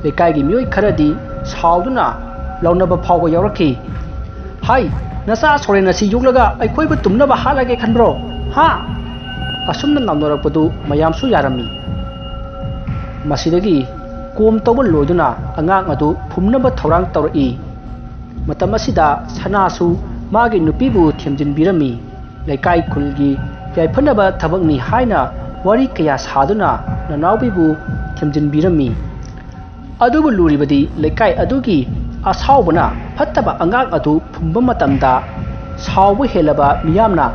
ꯂꯩꯀꯥꯏꯒꯤ ꯃꯤꯑꯣꯏ ꯈꯔꯗꯤ ꯁꯥꯎꯗꯨꯅ ꯂꯥꯎꯅꯕ ꯐꯥꯎꯕ ꯌꯥꯎꯔꯛꯈꯤ꯫ "ꯍꯥꯏ, ꯅꯆꯥ ꯁꯣꯔꯦꯟ ꯑꯁꯤ ꯌꯣꯛꯂꯒ ꯑꯩꯈꯣꯏꯕꯨ ꯇꯨꯝꯅꯕ ꯍꯥꯠꯂꯒꯦ ꯈꯟꯕ꯭ꯔꯣ? ꯍꯥ?" ꯑꯁꯨꯝꯅ ꯉꯥꯡꯅꯔꯛꯄꯗꯨ ꯃꯌꯥꯝꯁꯨ ꯌꯥꯔꯝꯃꯤ꯫ ꯃꯁꯤꯗꯒꯤ ꯀꯣꯝ ꯇꯧꯕ ꯂꯣꯏꯗꯨꯅ ꯑꯉꯥꯡ ꯑꯗꯨ ꯐꯨꯝꯅꯕ ꯊꯧꯔꯥꯡ ꯇꯧꯔꯛꯏ꯫ ꯃꯇꯝ ꯑꯁꯤꯗ ꯁꯅꯥꯁꯨ ꯃꯥꯒꯤ ꯅꯨꯄꯤꯕꯨ ꯊꯦꯝꯖꯤꯟꯕꯤꯔꯝꯃꯤ꯫ ꯂꯩꯀꯥꯏ ꯈꯨꯜꯒꯤ ꯌꯥꯏꯐꯅꯕ ꯊꯕꯛꯅꯤ ꯍꯥꯏꯅ ꯋꯥꯔꯤ ꯀꯌꯥ ꯁꯥꯗꯨꯅ ꯅꯅꯥꯎꯕꯤꯕꯨ ꯊꯦꯝꯖꯤꯟꯕꯤꯔꯝꯃꯤ꯫ ꯑꯗꯨꯕꯨ ꯂꯨꯔꯤꯕꯗꯤ ꯂꯩꯀꯥꯏ ꯑꯗꯨꯒꯤ ꯑꯁꯥꯎꯕꯅ ꯐꯠꯇꯕ ꯑꯉꯥꯡ ꯑꯗꯨ ꯐꯨꯝꯕ ꯃꯇꯝꯗ ꯁꯥꯎꯕ ꯍꯦꯜꯂꯕ ꯃꯤꯌꯥꯝꯅ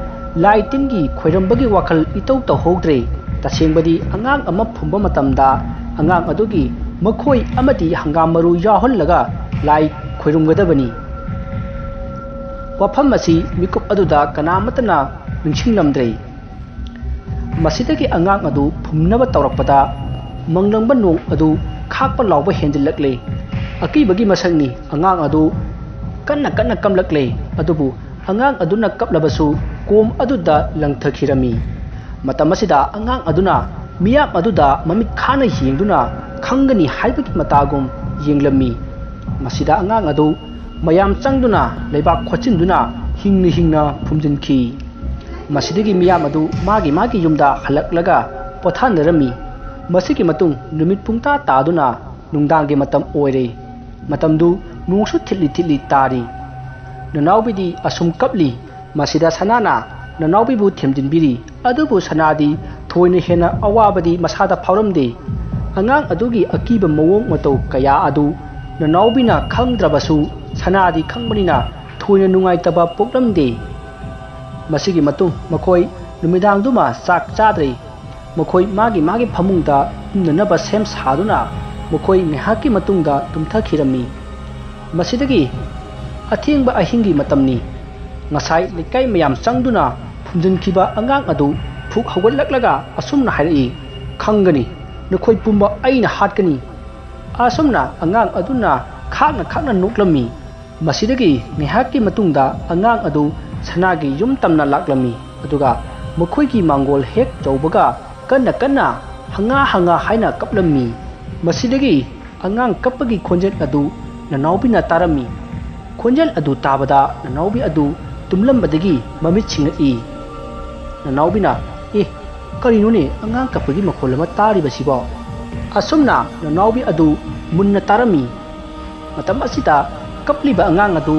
ꯂꯥꯏ ꯇꯤꯟꯒꯤ ꯈꯣꯏꯔꯝꯕꯒꯤ ꯋꯥꯈꯜ ꯏꯇꯧ ꯇꯧꯍꯧꯗ꯭ꯔꯦ꯫ ꯇꯁꯦꯡꯕꯗꯤ ꯑꯉꯥꯡ ꯑꯃ ꯐꯨꯝꯕ ꯃꯇꯝꯗ ꯑꯉꯥꯡ ꯑꯗꯨꯒꯤ ꯃꯈꯣꯏ ꯑꯃꯗꯤ ꯍꯪꯒꯥꯝ ꯃꯔꯨ ꯌꯥꯎꯍꯜꯂꯒ ꯂꯥꯏ ꯈꯣꯏꯔꯨꯝꯒꯗꯕꯅꯤ꯫ ꯋꯥꯐꯝ ꯑꯁꯤ ꯃꯤꯀꯨꯞ ꯑꯗꯨꯗ ꯀꯅꯥꯃꯠꯇꯅ ꯅꯤꯡꯁꯤꯡꯂꯝꯗ꯭ꯔꯦ꯫ ꯃꯁꯤꯗꯒꯤ ꯑꯉꯥꯡ ꯑꯗꯨ ꯐꯨꯝꯅꯕ ꯇꯧꯔꯛꯄꯗ ꯃꯪꯂꯪꯕ ꯅꯣꯡ ꯑꯗꯨ ꯈꯥꯛꯄ ꯂꯥꯎꯕ ꯍꯦꯟꯖꯤꯜꯂꯛꯂꯦ꯫ ꯑꯀꯤꯕꯒꯤ ꯃꯁꯛꯅꯤ꯫ ꯑꯉꯥꯡ ꯑꯗꯨ ꯀꯟꯅ ꯀꯟꯅ ꯀꯞꯂꯛꯂꯦ꯫ ꯑꯗꯨꯕꯨ ꯑꯉꯥꯡ ꯑꯗꯨꯅ ꯀꯞꯂꯕꯁꯨ ꯀꯣꯝ ꯑꯗꯨꯗ ꯂꯪꯊꯈꯤꯔꯝꯃꯤ꯫ ꯃꯇꯝ ꯑꯁꯤꯗ ꯑꯉꯥꯡ ꯑꯗꯨꯅ ꯃꯤꯌꯥꯝ ꯑꯗꯨꯗ ꯃꯃꯤꯠ ꯈꯥꯅ ꯌꯦꯡꯗꯨꯅ ꯈꯪꯒꯅꯤ ꯍꯥꯏꯕꯒꯤ ꯃꯇꯥꯒꯨꯝ ꯌꯦꯡꯂꯝꯃꯤ꯫ ꯃꯁꯤꯗ ꯑꯉꯥꯡ ꯑꯗꯨ ꯃꯌꯥꯝ ꯆꯪꯗꯨꯅ ꯂꯩꯕꯥꯛ ꯈꯣꯠꯆꯤꯟꯗꯨꯅ ꯍꯤꯡꯅ ꯍꯤꯡꯅ ꯐꯨꯝꯖꯤꯟꯈꯤ꯫ ꯃꯁꯤꯗꯒꯤ ꯃꯤꯌꯥꯝ ꯑꯗꯨ ꯃꯥꯒꯤ ꯃꯥꯒꯤ ꯌꯨꯝꯗ ꯍꯜꯂꯛꯂꯒ ꯄꯣꯊꯥꯅꯔꯝꯃꯤ꯫ ꯃꯁꯤꯒꯤ ꯃꯇꯨꯡ ꯅꯨꯃꯤꯠ ꯄꯨꯡꯇꯥ ꯇꯥꯗꯨꯅ ꯅꯨꯡꯗꯥꯡꯒꯤ ꯃꯇꯝ ꯑꯣꯏꯔꯦ꯫ ꯃꯇꯝꯗꯨ ꯅꯣꯡꯁꯨ ꯊꯤꯠꯂꯤ ꯊꯤꯠꯂꯤ ꯇꯥꯔꯤ꯫ ꯅꯅꯥꯎꯕꯤꯗꯤ ꯑꯁꯨꯝ ꯀꯞꯂꯤ꯫ ꯃꯁꯤꯗ ꯁꯅꯥꯅ ꯅꯅꯥꯎꯕꯤꯕꯨ ꯊꯦꯝꯖꯤꯟꯕꯤꯔꯤ꯫ ꯑꯗꯨꯕꯨ ꯁꯅꯥꯗꯤ ꯊꯣꯏꯅ ꯍꯦꯟꯅ ꯑꯋꯥꯕꯗꯤ ꯃꯁꯥꯗ ꯐꯥꯎꯔꯝꯗꯦ꯫ ꯑꯉꯥꯡ ꯑꯗꯨꯒꯤ ꯑꯀꯤꯕ ꯃꯑꯣꯡ ꯃꯇꯧ ꯀꯌꯥ ꯑꯗꯨ ꯅꯅꯥꯎꯕꯤꯅ ꯈꯪꯗ꯭ꯔꯕꯁꯨ ꯁꯅꯥꯗꯤ ꯈꯪꯕꯅꯤꯅ ꯊꯣꯏꯅ ꯅꯨꯡꯉꯥꯏꯇꯕ ꯄꯣꯛꯂꯝꯗꯦ꯫ ꯃꯁꯤꯒꯤ ꯃꯇꯨꯡ ꯃꯈꯣꯏ ꯅꯨꯃꯤꯗꯥꯡꯗꯨꯃ ꯆꯥꯛ ꯆꯥꯗ꯭ꯔꯦ꯫ ꯃꯈꯣꯏ ꯃꯥꯒꯤ ꯃꯥꯒꯤ ꯐꯃꯨꯡꯗ ꯇꯨꯝꯅꯅꯕ ꯁꯦꯝ ꯁꯥꯗꯨꯅ ꯃꯈꯣꯏ ꯉꯥꯏꯍꯥꯛꯀꯤ ꯃꯇꯨꯡꯗ ꯇꯨꯝꯊꯈꯤꯔꯝꯃꯤ꯫ ꯃꯁꯤꯗꯒꯤ ꯑꯊꯦꯡꯕ ꯑꯍꯤꯡꯒꯤ ꯃꯇꯝꯅꯤ꯫ ꯉꯁꯥꯏ ꯂꯩꯀꯥꯏ ꯃꯌꯥꯝ ꯆꯪꯗꯨꯅ ꯐꯨꯝꯖꯤꯟꯈꯤꯕ ꯑꯉꯥꯡ ꯑꯗꯨ ꯐꯨꯛ ꯍꯧꯒꯠꯂꯛꯂꯒ ꯑꯁꯨꯝꯅ ꯍꯥꯏꯔꯛꯏ, "ꯈꯪꯒꯅꯤ, ꯅꯈꯣꯏ ꯄꯨꯝꯕ ꯑꯩꯅ ꯍꯥꯠꯀꯅꯤ!" ꯑꯁꯨꯝꯅ ꯑꯉꯥꯡ ꯑꯗꯨꯅ ꯈꯥꯛꯅ ꯈꯥꯛꯅ ꯅꯣꯛꯂꯝꯃꯤ꯫ ꯃꯁꯤꯗꯒꯤ ꯉꯥꯏꯍꯥꯛꯀꯤ ꯃꯇꯨꯡꯗ ꯑꯉꯥꯡ ꯑꯗꯨ ꯁꯅꯥꯒꯤ ꯌꯨꯝ ꯇꯝꯅ ꯂꯥꯛꯂꯝꯃꯤ, ꯑꯗꯨꯒ ꯃꯈꯣꯏꯒꯤ ꯃꯥꯡꯒꯣꯜ ꯍꯦꯛ ꯆꯧꯕꯒ ꯀꯟꯅ ꯀꯟꯅ "ꯍꯪꯉꯥ ꯍꯪꯉꯥ" ꯍꯥꯏꯅ ꯀꯞꯂꯝꯃꯤ꯫ ꯃꯁꯤꯗꯒꯤ ꯑꯉꯥꯡ ꯀꯞꯄꯒꯤ ꯈꯣꯟꯖꯦꯜ ꯑꯗꯨ ꯅꯅꯥꯎꯕꯤꯅ ꯇꯥꯔꯝꯃꯤ꯫ ꯈꯣꯟꯖꯦꯜ ꯑꯗꯨ ꯇꯥꯕꯗ ꯅꯅꯥꯎꯕꯤ ꯑꯗꯨ ꯇꯨꯝꯂꯝꯕꯗꯒꯤ ꯃꯃꯤꯠ ꯁꯤꯡꯂꯛꯏ꯫ ꯅꯅꯥꯎꯕꯤꯅ, "ꯑꯦ, ꯀꯔꯤꯅꯣꯅꯦ ꯑꯉꯥꯡ ꯀꯞꯄꯒꯤ ꯃꯈꯣꯜ ꯑꯃ ꯇꯥꯔꯤꯕꯁꯤꯕꯣ?" ꯑꯁꯨꯝꯅ ꯅꯅꯥꯎꯕꯤ ꯑꯗꯨ ꯃꯨꯟꯅ ꯇꯥꯔꯝꯃꯤ꯫ ꯃꯇꯝ ꯑꯁꯤꯗ ꯀꯞꯂꯤꯕ ꯑꯉꯥꯡ ꯑꯗꯨ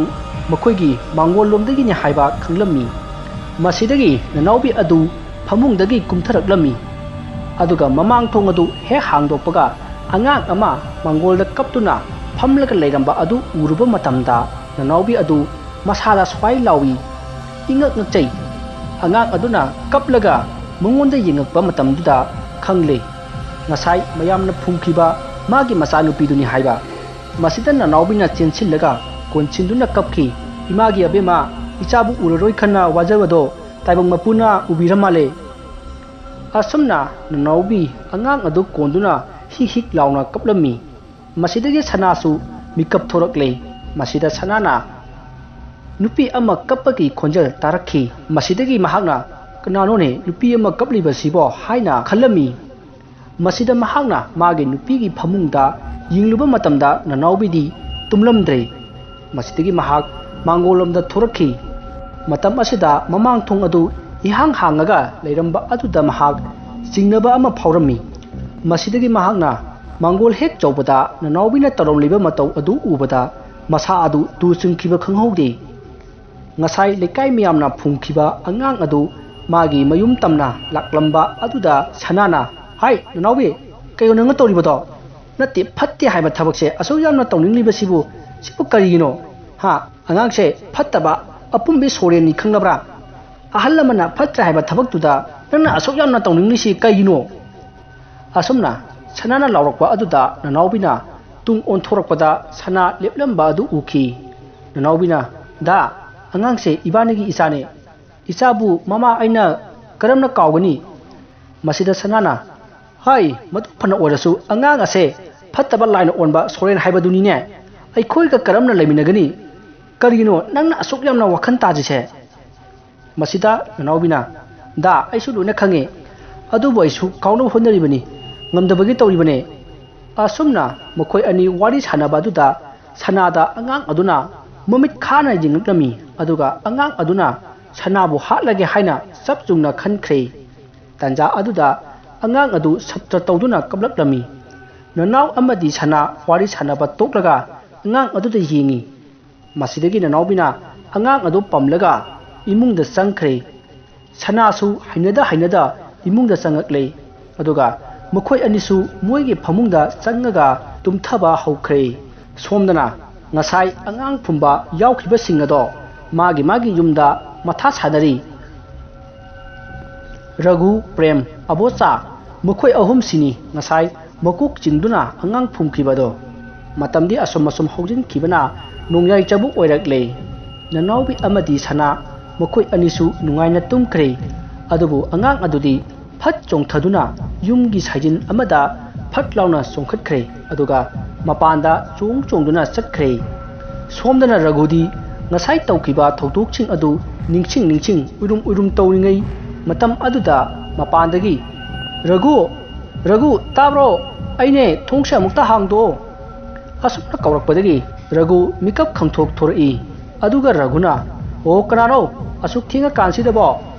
ꯃꯈꯣꯏꯒꯤ ꯃꯥꯡꯒꯣꯜ ꯂꯣꯝꯗꯒꯤꯅꯤ ꯍꯥꯏꯕ ꯈꯪꯂꯝꯃꯤ꯫ ꯃꯁꯤꯗꯒꯤ ꯅꯅꯥꯎꯕꯤ ꯑꯗꯨ ꯐꯃꯨꯡꯗꯒꯤ ꯀꯨꯝꯊꯔꯛꯂꯝꯃꯤ꯫ ꯑꯗꯨꯒ ꯃꯃꯥꯡ ꯊꯣꯡ ꯑꯗꯨ ꯍꯦꯛ ꯍꯥꯡꯗꯣꯛꯄꯒ ꯑꯉꯥꯡ ꯑꯃ ꯃꯥꯡꯒꯣꯜꯗ ꯀꯞꯇꯨꯅ ꯐꯝꯂꯒ ꯂꯩꯔꯝꯕ ꯑꯗꯨ ꯎꯔꯨꯕ ꯃꯇꯝꯗ ꯅꯅꯥꯎꯕꯤ ꯑꯗꯨ ꯃꯁꯥꯗ ꯁ꯭ꯋꯥꯏ ꯂꯥꯎꯏ꯫ ꯏꯉꯛ ꯉꯛꯆꯩ꯫ ꯑꯉꯥꯡ ꯑꯗꯨꯅ ꯀꯞꯂꯒ ꯃꯉꯣꯟꯗ ꯌꯦꯡꯉꯛꯄ ꯃꯇꯝꯗꯨꯗ ꯈꯪꯂꯦ, ꯉꯁꯥꯏ ꯃꯌꯥꯝꯅ ꯐꯨꯝꯈꯤꯕ ꯃꯥꯒꯤ ꯃꯆꯥꯅꯨꯄꯤꯗꯨꯅꯤ ꯍꯥꯏꯕ꯫ ꯃꯁꯤꯗ ꯅꯅꯥꯎꯕꯤꯅ ꯆꯦꯟꯁꯤꯜꯂꯒ ꯀꯣꯟꯁꯤꯟꯗꯨꯅ ꯀꯞꯈꯤ꯫ "ꯏꯃꯥꯒꯤ ꯑꯕꯦꯝꯃ, ꯏꯆꯥꯕꯨ ꯎꯔꯔꯣꯏ ꯈꯟꯅ ꯋꯥꯖꯕꯗꯣ ꯇꯥꯏꯕꯪ ꯃꯄꯨꯅ ꯎꯕꯤꯔ ꯃꯥꯜꯂꯦ!" ꯑꯁꯨꯝꯅ ꯅꯅꯥꯎꯕꯤ ꯑꯉꯥꯡ ꯑꯗꯨ ꯀꯣꯟꯗꯨꯅ ꯍꯤꯛ ꯍꯤꯛ ꯂꯥꯎꯅ ꯀꯞꯂꯝꯃꯤ꯫ ꯃꯁꯤꯗꯒꯤ ꯁꯅꯥꯁꯨ ꯃꯤꯀꯞ ꯊꯣꯔꯛꯂꯦ꯫ ꯃꯁꯤꯗ ꯁꯅꯥꯅ ꯅꯨꯄꯤ ꯑꯃ ꯀꯞꯄꯒꯤ ꯈꯣꯟꯖꯦꯜ ꯇꯥꯔꯛꯈꯤ꯫ ꯃꯁꯤꯗꯒꯤ ꯃꯍꯥꯛꯅ, "ꯀꯅꯥꯅꯣꯅꯦ ꯅꯨꯄꯤ ꯑꯃ ꯀꯞꯂꯤꯕꯁꯤꯕꯣ?" ꯍꯥꯏꯅ ꯈꯜꯂꯝꯃꯤ꯫ ꯃꯁꯤꯗ ꯃꯍꯥꯛꯅ ꯃꯥꯒꯤ ꯅꯨꯄꯤꯒꯤ ꯐꯃꯨꯡꯗ ꯌꯦꯡꯂꯨꯕ ꯃꯇꯝꯗ ꯅꯅꯥꯎꯕꯤꯗꯤ ꯇꯨꯝꯂꯝꯗ꯭ꯔꯦ꯫ ꯃꯁꯤꯗꯒꯤ ꯃꯍꯥꯛ ꯃꯥꯡꯒꯣꯜꯂꯣꯝꯗ ꯊꯣꯔꯛꯈꯤ꯫ ꯃꯇꯝ ꯑꯁꯤꯗ ꯃꯃꯥꯡ ꯊꯣꯡ ꯑꯗꯨ ꯏꯍꯥꯡ ꯍꯥꯡꯉꯒ ꯂꯩꯔꯝꯕ ꯑꯗꯨꯗ ꯃꯍꯥꯛ ꯆꯤꯡꯅꯕ ꯑꯃ ꯐꯥꯎꯔꯝꯃꯤ꯫ ꯃꯁꯤꯗꯒꯤ ꯃꯍꯥꯛꯅ ꯃꯥꯡꯒꯣꯜ ꯍꯦꯛ ꯆꯧꯕꯗ ꯅꯅꯥꯎꯕꯤꯅ ꯇꯧꯔꯝꯂꯤꯕ ꯃꯇꯧ ꯑꯗꯨ ꯎꯕꯗ ꯃꯁꯥ ꯑꯗꯨ ꯇꯨ ꯆꯨꯡꯈꯤꯕ ꯈꯪꯍꯧꯗꯦ꯫ ꯉꯁꯥꯏ ꯂꯩꯀꯥꯏ ꯃꯤꯌꯥꯝꯅ ꯐꯨꯝꯈꯤꯕ ꯑꯉꯥꯡ ꯑꯗꯨ ꯃꯥꯒꯤ ꯃꯌꯨꯝ ꯇꯝꯅ ꯂꯥꯛꯂꯝꯕ ꯑꯗꯨꯗ ꯁꯅꯥꯅ, "ꯍꯥꯏ, ꯅꯅꯥꯎꯕꯤ, ꯀꯩꯅꯣ ꯅꯪꯅ ꯇꯧꯔꯤꯕꯗꯣ? ꯅꯠꯇꯦ, ꯐꯠꯇꯦ ꯍꯥꯏꯕ ꯊꯕꯛꯁꯦ ꯑꯁꯨꯛ ꯌꯥꯝꯅ ꯇꯧꯅꯤꯡꯂꯤꯕꯁꯤꯕꯨ, ꯁꯤꯕꯨ ꯀꯔꯤꯒꯤꯅꯣ? ꯍꯥ? ꯑꯉꯥꯡꯁꯦ ꯐꯠꯇꯕ ꯑꯄꯨꯝꯕꯤ ꯁꯣꯔꯦꯟꯅꯤ ꯈꯪꯂꯕ꯭ꯔꯥ? ꯑꯍꯜ ꯂꯃꯟꯅ ꯐꯠꯇ꯭ꯔꯦ ꯍꯥꯏꯕ ꯊꯕꯛꯇꯨꯗ ꯅꯪꯅ ꯑꯁꯨꯛ ꯌꯥꯝꯅ ꯇꯧꯅꯤꯡꯂꯤꯁꯤ ꯀꯩꯒꯤꯅꯣ?" ꯑꯁꯨꯝꯅ ꯁꯅꯥꯅ ꯂꯥꯎꯔꯛꯄ ꯑꯗꯨꯗ ꯅꯅꯥꯎꯕꯤꯅ ꯇꯨꯡ ꯑꯣꯟꯊꯣꯔꯛꯄꯗ ꯁꯅꯥ ꯂꯦꯞꯂꯝꯕ ꯑꯗꯨ ꯎꯈꯤ꯫ ꯅꯅꯥꯎꯕꯤꯅ, "ꯗꯥ, ꯑꯉꯥꯡꯁꯦ ꯏꯕꯥꯅꯤꯒꯤ ꯏꯆꯥꯅꯦ꯫ ꯏꯆꯥꯕꯨ ꯃꯃꯥ ꯑꯩꯅ ꯀꯔꯝꯅ ꯀꯥꯎꯒꯅꯤ?" ꯃꯁꯤꯗ ꯁꯅꯥꯅ, "ꯍꯥꯏ, ꯃꯗꯨ ꯐꯅ ꯑꯣꯏꯔꯁꯨ, ꯑꯉꯥꯡ ꯑꯁꯦ ꯐꯠꯇꯕ ꯂꯥꯏꯅ ꯑꯣꯟꯕ ꯁꯣꯔꯦꯟ ꯍꯥꯏꯕꯗꯨꯅꯤꯅꯦ꯫ ꯑꯩꯈꯣꯏꯒ ꯀꯔꯝꯅ ꯂꯩꯃꯤꯟꯅꯒꯅꯤ? ꯀꯔꯤꯒꯤꯅꯣ ꯅꯪꯅ ꯑꯁꯨꯛ ꯌꯥꯝꯅ ꯋꯥꯈꯜ ꯇꯥꯗ꯭ꯔꯤꯁꯦ?" ꯃꯁꯤꯗ ꯅꯅꯥꯎꯕꯤꯅ, "ꯗꯥ, ꯑꯩꯁꯨ ꯂꯣꯏꯅ ꯈꯪꯉꯦ, ꯑꯗꯨꯕꯨ ꯑꯩꯁꯨ ꯀꯥꯎꯅꯕ ꯍꯣꯠꯅꯔꯤꯕꯅꯤ, ꯉꯝꯗꯕꯒꯤ ꯇꯧꯔꯤꯕꯅꯦ꯫ ꯑꯁꯨꯝꯅ ꯃꯈꯣꯏ ꯑꯅꯤ ꯋꯥꯔꯤ ꯁꯥꯟꯅꯕ ꯑꯗꯨꯗ ꯁꯅꯥꯗ ꯑꯉꯥꯡ ꯑꯗꯨꯅ ꯃꯃꯤꯠ ꯈꯥꯅ ꯌꯦꯡꯂꯛꯂꯝꯃꯤ, ꯑꯗꯨꯒ ꯑꯉꯥꯡ ꯑꯗꯨꯅ ꯁꯅꯥꯕꯨ ꯍꯥꯠꯂꯒꯦ ꯍꯥꯏꯅ ꯆꯞ ꯌꯨꯡꯅ ꯈꯟꯈ꯭ꯔꯦ꯫ ꯇꯥꯟꯖꯥ ꯑꯗꯨꯗ ꯑꯉꯥꯡ ꯑꯗꯨ ꯁꯞꯇ꯭ꯔ ꯇꯧꯗꯨꯅ ꯀꯞꯂꯛꯂꯝꯃꯤ꯫ ꯅꯅꯥꯎ ꯑꯃꯗꯤ ꯁꯅꯥ ꯋꯥꯔꯤ ꯁꯥꯟꯅꯕ ꯇꯣꯛꯂꯒ ꯑꯉꯥꯡ ꯑꯗꯨꯗ ꯌꯦꯡꯉꯤ꯫ ꯃꯁꯤꯗꯒꯤ ꯅꯅꯥꯎꯕꯤꯅ ꯑꯉꯥꯡ ꯑꯗꯨ ꯄꯝꯂꯒ ꯏꯃꯨꯡꯗ ꯆꯪꯈ꯭ꯔꯦ꯫ ꯁꯅꯥꯁꯨ ꯍꯩꯅꯗ ꯍꯩꯅꯗ ꯏꯃꯨꯡꯗ ꯆꯪꯉꯛꯂꯦ꯫ ꯑꯗꯨꯒ ꯃꯈꯣꯏ ꯑꯅꯤꯁꯨ ꯃꯣꯏꯒꯤ ꯐꯃꯨꯡꯗ ꯆꯪꯉꯒ ꯇꯨꯝꯊꯕ ꯍꯧꯈ꯭ꯔꯦ꯫ ꯁꯣꯝꯗꯅ ꯉꯁꯥꯏ ꯑꯉꯥꯡ ꯐꯨꯝꯕ ꯌꯥꯎꯈꯤꯕꯁꯤꯡ ꯑꯗꯣ ꯃꯥꯒꯤ ꯃꯥꯒꯤ ꯌꯨꯝꯗ ꯃꯊꯥ ꯁꯥꯅꯔꯤ꯫ ꯔꯘꯨ, ꯄ꯭ꯔꯦꯝ, ꯑꯕꯣꯆꯥ, ꯃꯈꯣꯏ ꯑꯍꯨꯝꯁꯤꯅꯤ ꯉꯁꯥꯏ ꯃꯀꯣꯛ ꯆꯤꯡꯗꯨꯅ ꯑꯉꯥꯡ ꯐꯨꯝꯈꯤꯕꯗꯣ꯫ ꯃꯇꯝꯗꯤ ꯑꯁꯨꯝ ꯑꯁꯨꯝ ꯍꯧꯖꯤꯟꯈꯤꯕꯅ ꯅꯣꯡꯌꯥꯏ ꯆꯕꯨ ꯑꯣꯏꯔꯛꯂꯦ꯫ ꯅꯅꯥꯎꯕꯤ ꯑꯃꯗꯤ ꯁꯅꯥ ꯃꯈꯣꯏ ꯑꯅꯤꯁꯨ ꯅꯨꯡꯉꯥꯏꯅ ꯇꯨꯝꯈ꯭ꯔꯦ꯫ ꯑꯗꯨꯕꯨ ꯑꯉꯥꯡ ꯑꯗꯨꯗꯤ ꯐꯠ ꯆꯣꯡꯊꯗꯨꯅ ꯌꯨꯝꯒꯤ ꯁꯥꯏꯖꯤꯟ ꯑꯃꯗ ꯐꯠ ꯂꯥꯎꯅ ꯆꯣꯡꯈꯠꯈ꯭ꯔꯦ꯫ ꯑꯗꯨꯒ ꯃꯄꯥꯟꯗ ꯆꯣꯡ ꯆꯣꯡꯗꯨꯅ ꯆꯠꯈ꯭ꯔꯦ꯫ ꯁꯣꯝꯗꯅ ꯔꯘꯨꯗꯤ ꯉꯁꯥꯏ ꯇꯧꯈꯤꯕ ꯊꯧꯗꯣꯛꯁꯤꯡ ꯑꯗꯨ ꯅꯤꯡꯁꯤꯡ ꯅꯤꯡꯁꯤꯡ ꯎꯏꯔꯨꯝ ꯎꯏꯔꯨꯝ ꯇꯧꯔꯤꯉꯩ ꯃꯇꯝ ꯑꯗꯨꯗ ꯃꯄꯥꯟꯗꯒꯤ, "ꯔꯘꯨ, ꯔꯘꯨ, ꯇꯥꯕ꯭ꯔꯣ? ꯑꯩꯅꯦ, ꯊꯣꯡꯁꯦ ꯑꯃꯨꯛꯇ ꯍꯥꯡꯗꯣꯛꯑꯣ!" ꯑꯁꯨꯝꯅ ꯀꯧꯔꯛꯄꯗꯒꯤ ꯔꯘꯨ ꯃꯤꯀꯞ ꯈꯪꯊꯣꯛ ꯊꯣꯔꯛꯏ꯫ ꯑꯗꯨꯒ ꯔꯘꯨꯅ, "ꯑꯣ, ꯀꯅꯥꯅꯣ ꯑꯁꯨꯛ ꯊꯦꯡꯉꯀꯥꯟꯁꯤꯗꯕꯣ?"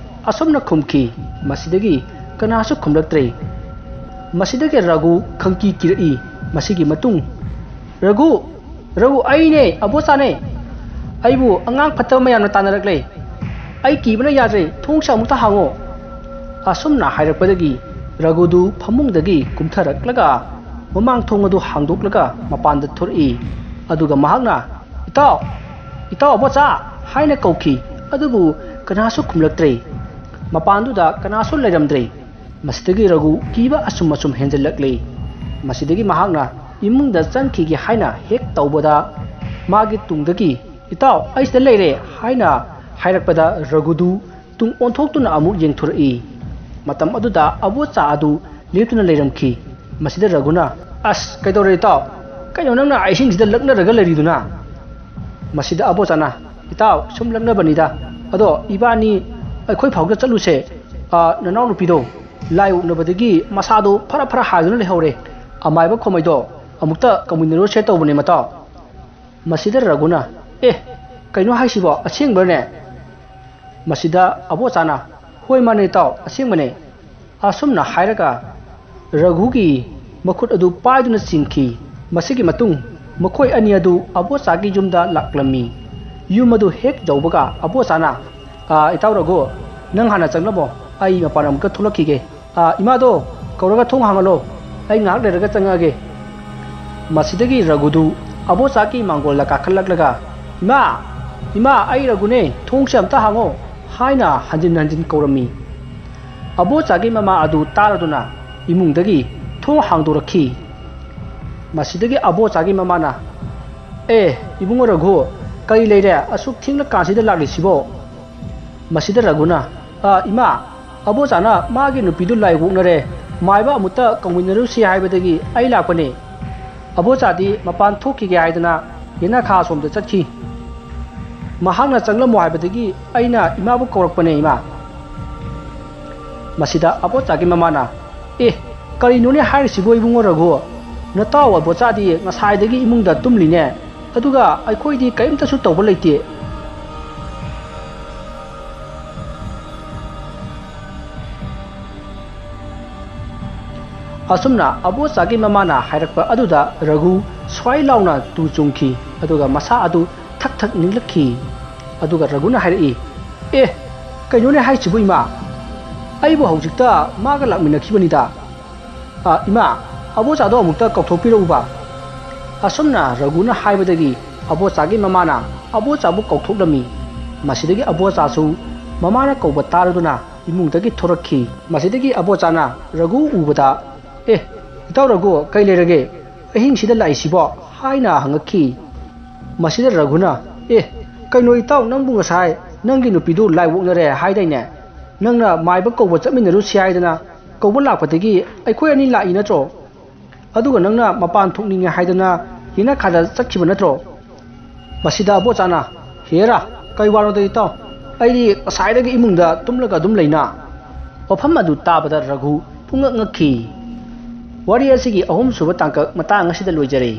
ꯑꯁꯨꯝꯅ ꯈꯨꯝꯈꯤ꯫ ꯃꯁꯤꯗꯒꯤ ꯀꯅꯥꯁꯨ ꯈꯨꯝꯂꯛꯇ꯭ꯔꯦ꯫ ꯃꯁꯤꯗꯒꯤ ꯔꯘꯨ ꯈꯪꯀꯤ ꯀꯤꯔꯛꯏ꯫ ꯃꯁꯤꯒꯤ ꯃꯇꯨꯡ, "ꯔꯘꯨ, ꯔꯘꯨ, ꯑꯩꯅꯦ, ꯑꯕꯣꯆꯥꯅꯦ꯫ ꯑꯩꯕꯨ ꯑꯉꯥꯡ ꯐꯠꯇꯕ ꯃꯌꯥꯝꯅ ꯇꯥꯟꯅꯔꯛꯂꯦ꯫ ꯑꯩ ꯀꯤꯕꯅ ꯌꯥꯗ꯭ꯔꯦ, ꯊꯣꯡꯁꯦ ꯑꯃꯨꯛꯇ ꯍꯥꯡꯉꯣ!" ꯑꯁꯨꯝꯅ ꯍꯥꯏꯔꯛꯄꯗꯒꯤ ꯔꯘꯨꯗꯨ ꯐꯃꯨꯡꯗꯒꯤ ꯀꯨꯝꯊꯔꯛꯂꯒ ꯃꯃꯥꯡ ꯊꯣꯡ ꯑꯗꯨ ꯍꯥꯡꯗꯣꯛꯂꯒ ꯃꯄꯥꯟꯗ ꯊꯣꯔꯛꯏ꯫ ꯑꯗꯨꯒ ꯃꯍꯥꯛꯅ, "ꯏꯇꯥꯎ, ꯏꯇꯥꯎ ꯑꯕꯣꯆꯥ!" ꯍꯥꯏꯅ ꯀꯧꯈꯤ꯫ ꯑꯗꯨꯕꯨ ꯀꯅꯥꯁꯨ ꯈꯨꯝꯂꯛꯇ꯭ꯔꯦ꯫ ꯃꯄꯥꯟꯗꯨꯗ ꯀꯅꯥꯁꯨ ꯂꯩꯔꯝꯗ꯭ꯔꯦ꯫ ꯃꯁꯤꯗꯒꯤ ꯔꯘꯨ ꯀꯤꯕ ꯑꯁꯨꯝ ꯑꯁꯨꯝ ꯍꯦꯟꯖꯜꯂꯛꯂꯦ꯫ ꯃꯁꯤꯗꯒꯤ ꯃꯍꯥꯛꯅ ꯏꯃꯨꯡꯗ ꯆꯪꯈꯤꯒꯦ ꯍꯥꯏꯅ ꯍꯦꯛ ꯇꯧꯕꯗ, ꯃꯥꯒꯤ ꯇꯨꯡꯗꯒꯤ, "ꯏꯇꯥꯎ, ꯑꯩ ꯁꯤꯗ ꯂꯩꯔꯦ" ꯍꯥꯏꯅ ꯍꯥꯏꯔꯛꯄꯗ, ꯔꯘꯨꯗꯨ ꯇꯨꯡ ꯑꯣꯟꯊꯣꯛꯇꯨꯅ ꯑꯃꯨꯛ ꯌꯦꯡꯊꯣꯔꯛꯏ꯫ ꯃꯇꯝ ꯑꯗꯨꯗ ꯑꯕꯣꯆꯥ ꯑꯗꯨ ꯂꯦꯞꯇꯨꯅ ꯂꯩꯔꯝꯈꯤ꯫ ꯃꯁꯤꯗ ꯔꯘꯨꯅ, "ꯑꯁ, ꯀꯩꯗꯧꯔꯦ ꯏꯇꯥꯎ? ꯀꯩꯅꯣ ꯅꯪꯅ ꯑꯍꯤꯡꯁꯤꯗ ꯂꯛꯅꯔꯒ ꯂꯩꯔꯤꯗꯨꯅ?" ꯃꯁꯤꯗ ꯑꯕꯣꯆꯥꯅ, "ꯏꯇꯥꯎ, ꯁꯨꯝ ꯂꯛꯅꯕꯅꯤꯗ꯫ ꯑꯗꯣ ꯏꯕꯥꯅꯤ ꯑꯩꯈꯣꯏ ꯐꯥꯎꯗ ꯆꯠꯂꯨꯁꯦ꯫ ꯑꯥ, ꯅꯅꯥꯎꯅꯨꯄꯤꯗꯣ ꯂꯥꯏ ꯑꯣꯛꯅꯕꯗꯒꯤ ꯃꯁꯥꯗꯣ ꯐꯔ ꯐꯔ ꯍꯥꯏꯗꯨꯅ ꯂꯩꯍꯧꯔꯦ꯫ ꯑꯃꯥꯏꯕ ꯈꯣꯃꯩꯗꯣ ꯑꯃꯨꯛꯇ ꯀꯧꯃꯤꯟꯅꯔꯨꯁꯦ ꯇꯧꯕꯅꯦ ꯃꯇꯥꯎ꯫" ꯃꯁꯤꯗ ꯔꯘꯨꯅ, "ꯑꯦ, ꯀꯩꯅꯣ ꯍꯥꯏꯁꯤꯕꯣ? ꯑꯁꯦꯡꯕ꯭ꯔꯅꯦ?" ꯃꯁꯤꯗ ꯑꯕꯣꯆꯥꯅ, "ꯍꯣꯏ, ꯃꯥꯅꯦ ꯏꯇꯥꯎ, ꯑꯁꯦꯡꯕꯅꯦ꯫" ꯑꯁꯨꯝꯅ ꯍꯥꯏꯔꯒ ꯔꯘꯨꯒꯤ ꯃꯈꯨꯠ ꯑꯗꯨ ꯄꯥꯏꯗꯨꯅ ꯆꯤꯡꯈꯤ꯫ ꯃꯁꯤꯒꯤ ꯃꯇꯨꯡ ꯃꯈꯣꯏ ꯑꯅꯤ ꯑꯗꯨ ꯑꯕꯣꯆꯥꯒꯤ ꯌꯨꯝꯗ ꯂꯥꯛꯂꯝꯃꯤ꯫ ꯌꯨꯝ ꯑꯗꯨ ꯍꯦꯛ ꯌꯧꯕꯒ ꯑꯕꯣꯆꯥꯅ, "ꯑꯥ, ꯏꯇꯥꯎ ꯔꯘꯨ, ꯅꯪ ꯍꯥꯟꯅ ꯆꯪꯂꯝꯃꯣ, ꯑꯩ ꯃꯄꯥꯟ ꯑꯃꯨꯛꯇ ꯊꯣꯛꯂꯛꯈꯤꯒꯦ꯫ ꯑꯥ, ꯏꯃꯥꯗꯣ ꯀꯧꯔꯒ ꯊꯣꯡ ꯍꯥꯡꯍꯜꯂꯣ, ꯑꯩ ꯉꯥꯏꯍꯥꯛ ꯂꯩꯔꯒ ꯆꯪꯉꯛꯑꯒꯦ꯫" ꯃꯁꯤꯗꯒꯤ ꯔꯘꯨꯗꯨ ꯑꯕꯣꯆꯥꯒꯤ ꯃꯥꯡꯒꯣꯜꯗ ꯀꯥꯈꯠꯂꯛꯂꯒ, "ꯏꯃꯥ, ꯏꯃꯥ, ꯑꯩ ꯔꯘꯨꯅꯦ, ꯊꯣꯡꯁꯦ ꯑꯝꯇ ꯍꯥꯡꯉꯣ" ꯍꯥꯏꯅ ꯍꯟꯖꯤꯟ ꯍꯟꯖꯤꯟ ꯀꯧꯔꯝꯃꯤ꯫ ꯑꯕꯣꯆꯥꯒꯤ ꯃꯃꯥ ꯑꯗꯨ ꯇꯥꯔꯗꯨꯅ ꯏꯃꯨꯡꯗꯒꯤ ꯊꯣꯡ ꯍꯥꯡꯗꯣꯔꯛꯈꯤ꯫ ꯃꯁꯤꯗꯒꯤ ꯑꯕꯣꯆꯥꯒꯤ ꯃꯃꯥꯅ, "ꯑꯦ, ꯏꯕꯨꯡꯉꯣ ꯔꯘꯨ, ꯀꯔꯤ ꯂꯩꯔꯦ? ꯑꯁꯨꯛ ꯊꯦꯡꯂꯀꯥꯟꯁꯤꯗ ꯂꯥꯛꯂꯤꯁꯤꯕꯣ?" ꯃꯁꯤꯗ ꯔꯘꯨꯅ, "ꯑ, ꯏꯃꯥ, ꯑꯕꯣꯆꯥꯅ ꯃꯥꯒꯤ ꯅꯨꯄꯤꯗꯨ ꯂꯥꯏ ꯑꯣꯛꯅꯔꯦ, ꯃꯥꯏꯕ ꯑꯃꯨꯛꯇ ꯀꯧꯃꯤꯟꯅꯔꯨꯁꯤ ꯍꯥꯏꯕꯗꯒꯤ ꯑꯩ ꯂꯥꯛꯄꯅꯦ꯫ ꯑꯕꯣꯆꯥꯗꯤ ꯃꯄꯥꯟ ꯊꯣꯛꯈꯤꯒꯦ ꯍꯥꯏꯗꯅ ꯌꯦꯅꯈꯥ ꯑꯁꯣꯝꯗ ꯆꯠꯈꯤ꯫ ꯃꯍꯥꯛꯅ ꯆꯪꯂꯝꯃꯣ ꯍꯥꯏꯕꯗꯒꯤ ꯑꯩꯅ ꯏꯃꯥꯕꯨ ꯀꯧꯔꯛꯄꯅꯦ, ꯏꯃꯥ꯫" ꯃꯁꯤꯗ ꯑꯕꯣꯆꯥꯒꯤ ꯃꯃꯥꯅ, "ꯑꯦ, ꯀꯔꯤꯅꯣꯅꯦ ꯍꯥꯏꯔꯤꯁꯤꯕꯣ ꯏꯕꯨꯡꯉꯣ ꯔꯘꯨ? ꯅꯇꯥꯎ ꯑꯕꯣꯆꯥꯗꯤ ꯉꯁꯥꯏꯗꯒꯤ ꯏꯃꯨꯡꯗ ꯇꯨꯝꯂꯤꯅꯦ, ꯑꯗꯨꯒ ꯑꯩꯈꯣꯏꯗꯤ ꯀꯔꯤꯝꯇꯁꯨ ꯇꯧꯕ ꯂꯩꯇꯦ꯫" ꯑꯁꯨꯝꯅ ꯑꯕꯣꯆꯥꯒꯤ ꯃꯃꯥꯅ ꯍꯥꯏꯔꯛꯄ ꯑꯗꯨꯗ ꯔꯘꯨ ꯁ꯭ꯋꯥꯏ ꯂꯥꯎꯅ ꯇꯨ ꯆꯨꯡꯈꯤ, ꯑꯗꯨꯒ ꯃꯁꯥ ꯑꯗꯨ ꯊꯛ ꯊꯛ ꯅꯤꯛꯂꯛꯈꯤ꯫ ꯑꯗꯨꯒ ꯔꯘꯨꯅ ꯍꯥꯏꯔꯛꯏ, "ꯑꯦ, ꯀꯩꯅꯣꯅꯦ ꯍꯥꯏꯁꯤꯕꯨ ꯏꯃꯥ? ꯑꯩꯕꯨ ꯍꯧꯖꯤꯛꯇ ꯃꯥꯒ ꯂꯥꯛꯃꯤꯟꯅꯈꯤꯕꯅꯤꯗ꯫ ꯑ, ꯏꯃꯥ, ꯑꯕꯣꯆꯥꯗꯣ ꯑꯃꯨꯛꯇ ꯀꯧꯊꯣꯛꯄꯤꯔꯛꯎꯕ꯫" ꯑꯁꯨꯝꯅ ꯔꯘꯨꯅ ꯍꯥꯏꯕꯗꯒꯤ ꯑꯕꯣꯆꯥꯒꯤ ꯃꯃꯥꯅ ꯑꯕꯣꯆꯥꯕꯨ ꯀꯧꯊꯣꯛꯂꯝꯃꯤ꯫ ꯃꯁꯤꯗꯒꯤ ꯑꯕꯣꯆꯥꯁꯨ ꯃꯃꯥꯅ ꯀꯧꯕ ꯇꯥꯔꯗꯨꯅ ꯏꯃꯨꯡꯗꯒꯤ ꯊꯣꯔꯛꯈꯤ꯫ ꯃꯁꯤꯗꯒꯤ ꯑꯕꯣꯆꯥꯅ ꯔꯘꯨ ꯎꯕꯗ, "ꯑꯦ, ꯏꯇꯥꯎ ꯔꯘꯨ, ꯀꯩ ꯂꯩꯔꯒꯦ? ꯑꯍꯤꯡꯁꯤꯗ ꯂꯥꯛꯏꯁꯤꯕꯣ?" ꯍꯥꯏꯅ ꯍꯪꯉꯛꯈꯤ꯫ ꯃꯁꯤꯗ ꯔꯘꯨꯅ, "ꯑꯦ, ꯀꯩꯅꯣ ꯏꯇꯥꯎ, ꯅꯪꯕꯨ ꯉꯁꯥꯏ ꯅꯪꯒꯤ ꯅꯨꯄꯤꯗꯨ ꯂꯥꯏ ꯑꯣꯛꯅꯔꯦ ꯍꯥꯏꯗꯥꯏꯅꯦ? ꯅꯪꯅ ꯃꯥꯏꯕ ꯀꯧꯕ ꯆꯠꯃꯤꯟꯅꯔꯨꯁꯤ ꯍꯥꯏꯗꯅ ꯀꯧꯕ ꯂꯥꯛꯄꯗꯒꯤ ꯑꯩꯈꯣꯏ ꯑꯅꯤ ꯂꯥꯛꯏ ꯅꯠꯇ꯭ꯔꯣ? ꯑꯗꯨꯒ ꯅꯪꯅ ꯃꯄꯥꯟ ꯊꯣꯛꯅꯤꯡꯉꯦ ꯍꯥꯏꯗꯅ ꯌꯦꯅꯈꯥꯗ ꯆꯠꯈꯤꯕ ꯅꯠꯇ꯭ꯔꯣ? ꯃꯁꯤꯗ ꯑꯕꯣꯆꯥꯅ, "ꯍꯦꯔꯥ, ꯀꯩ ꯋꯥꯅꯣꯗ ꯏꯇꯥꯎ? ꯑꯩꯗꯤ ꯉꯁꯥꯏꯗꯒꯤ ꯏꯃꯨꯡꯗ ꯇꯨꯝꯂꯒ ꯑꯗꯨꯝ ꯂꯩꯅ?" ꯋꯥꯐꯝ ꯑꯗꯨ ꯇꯥꯕꯗ ꯔꯘꯨ ꯄꯨꯡꯉꯛ ꯉꯛꯈꯤ꯫ ꯋꯥꯔꯤ ꯑꯁꯤꯒꯤ ꯑꯍꯨꯝꯁꯨꯕ ꯇꯥꯡꯀꯛ ꯃꯇꯥꯡ ꯑꯁꯤꯗ ꯂꯣꯏꯖꯔꯦ꯫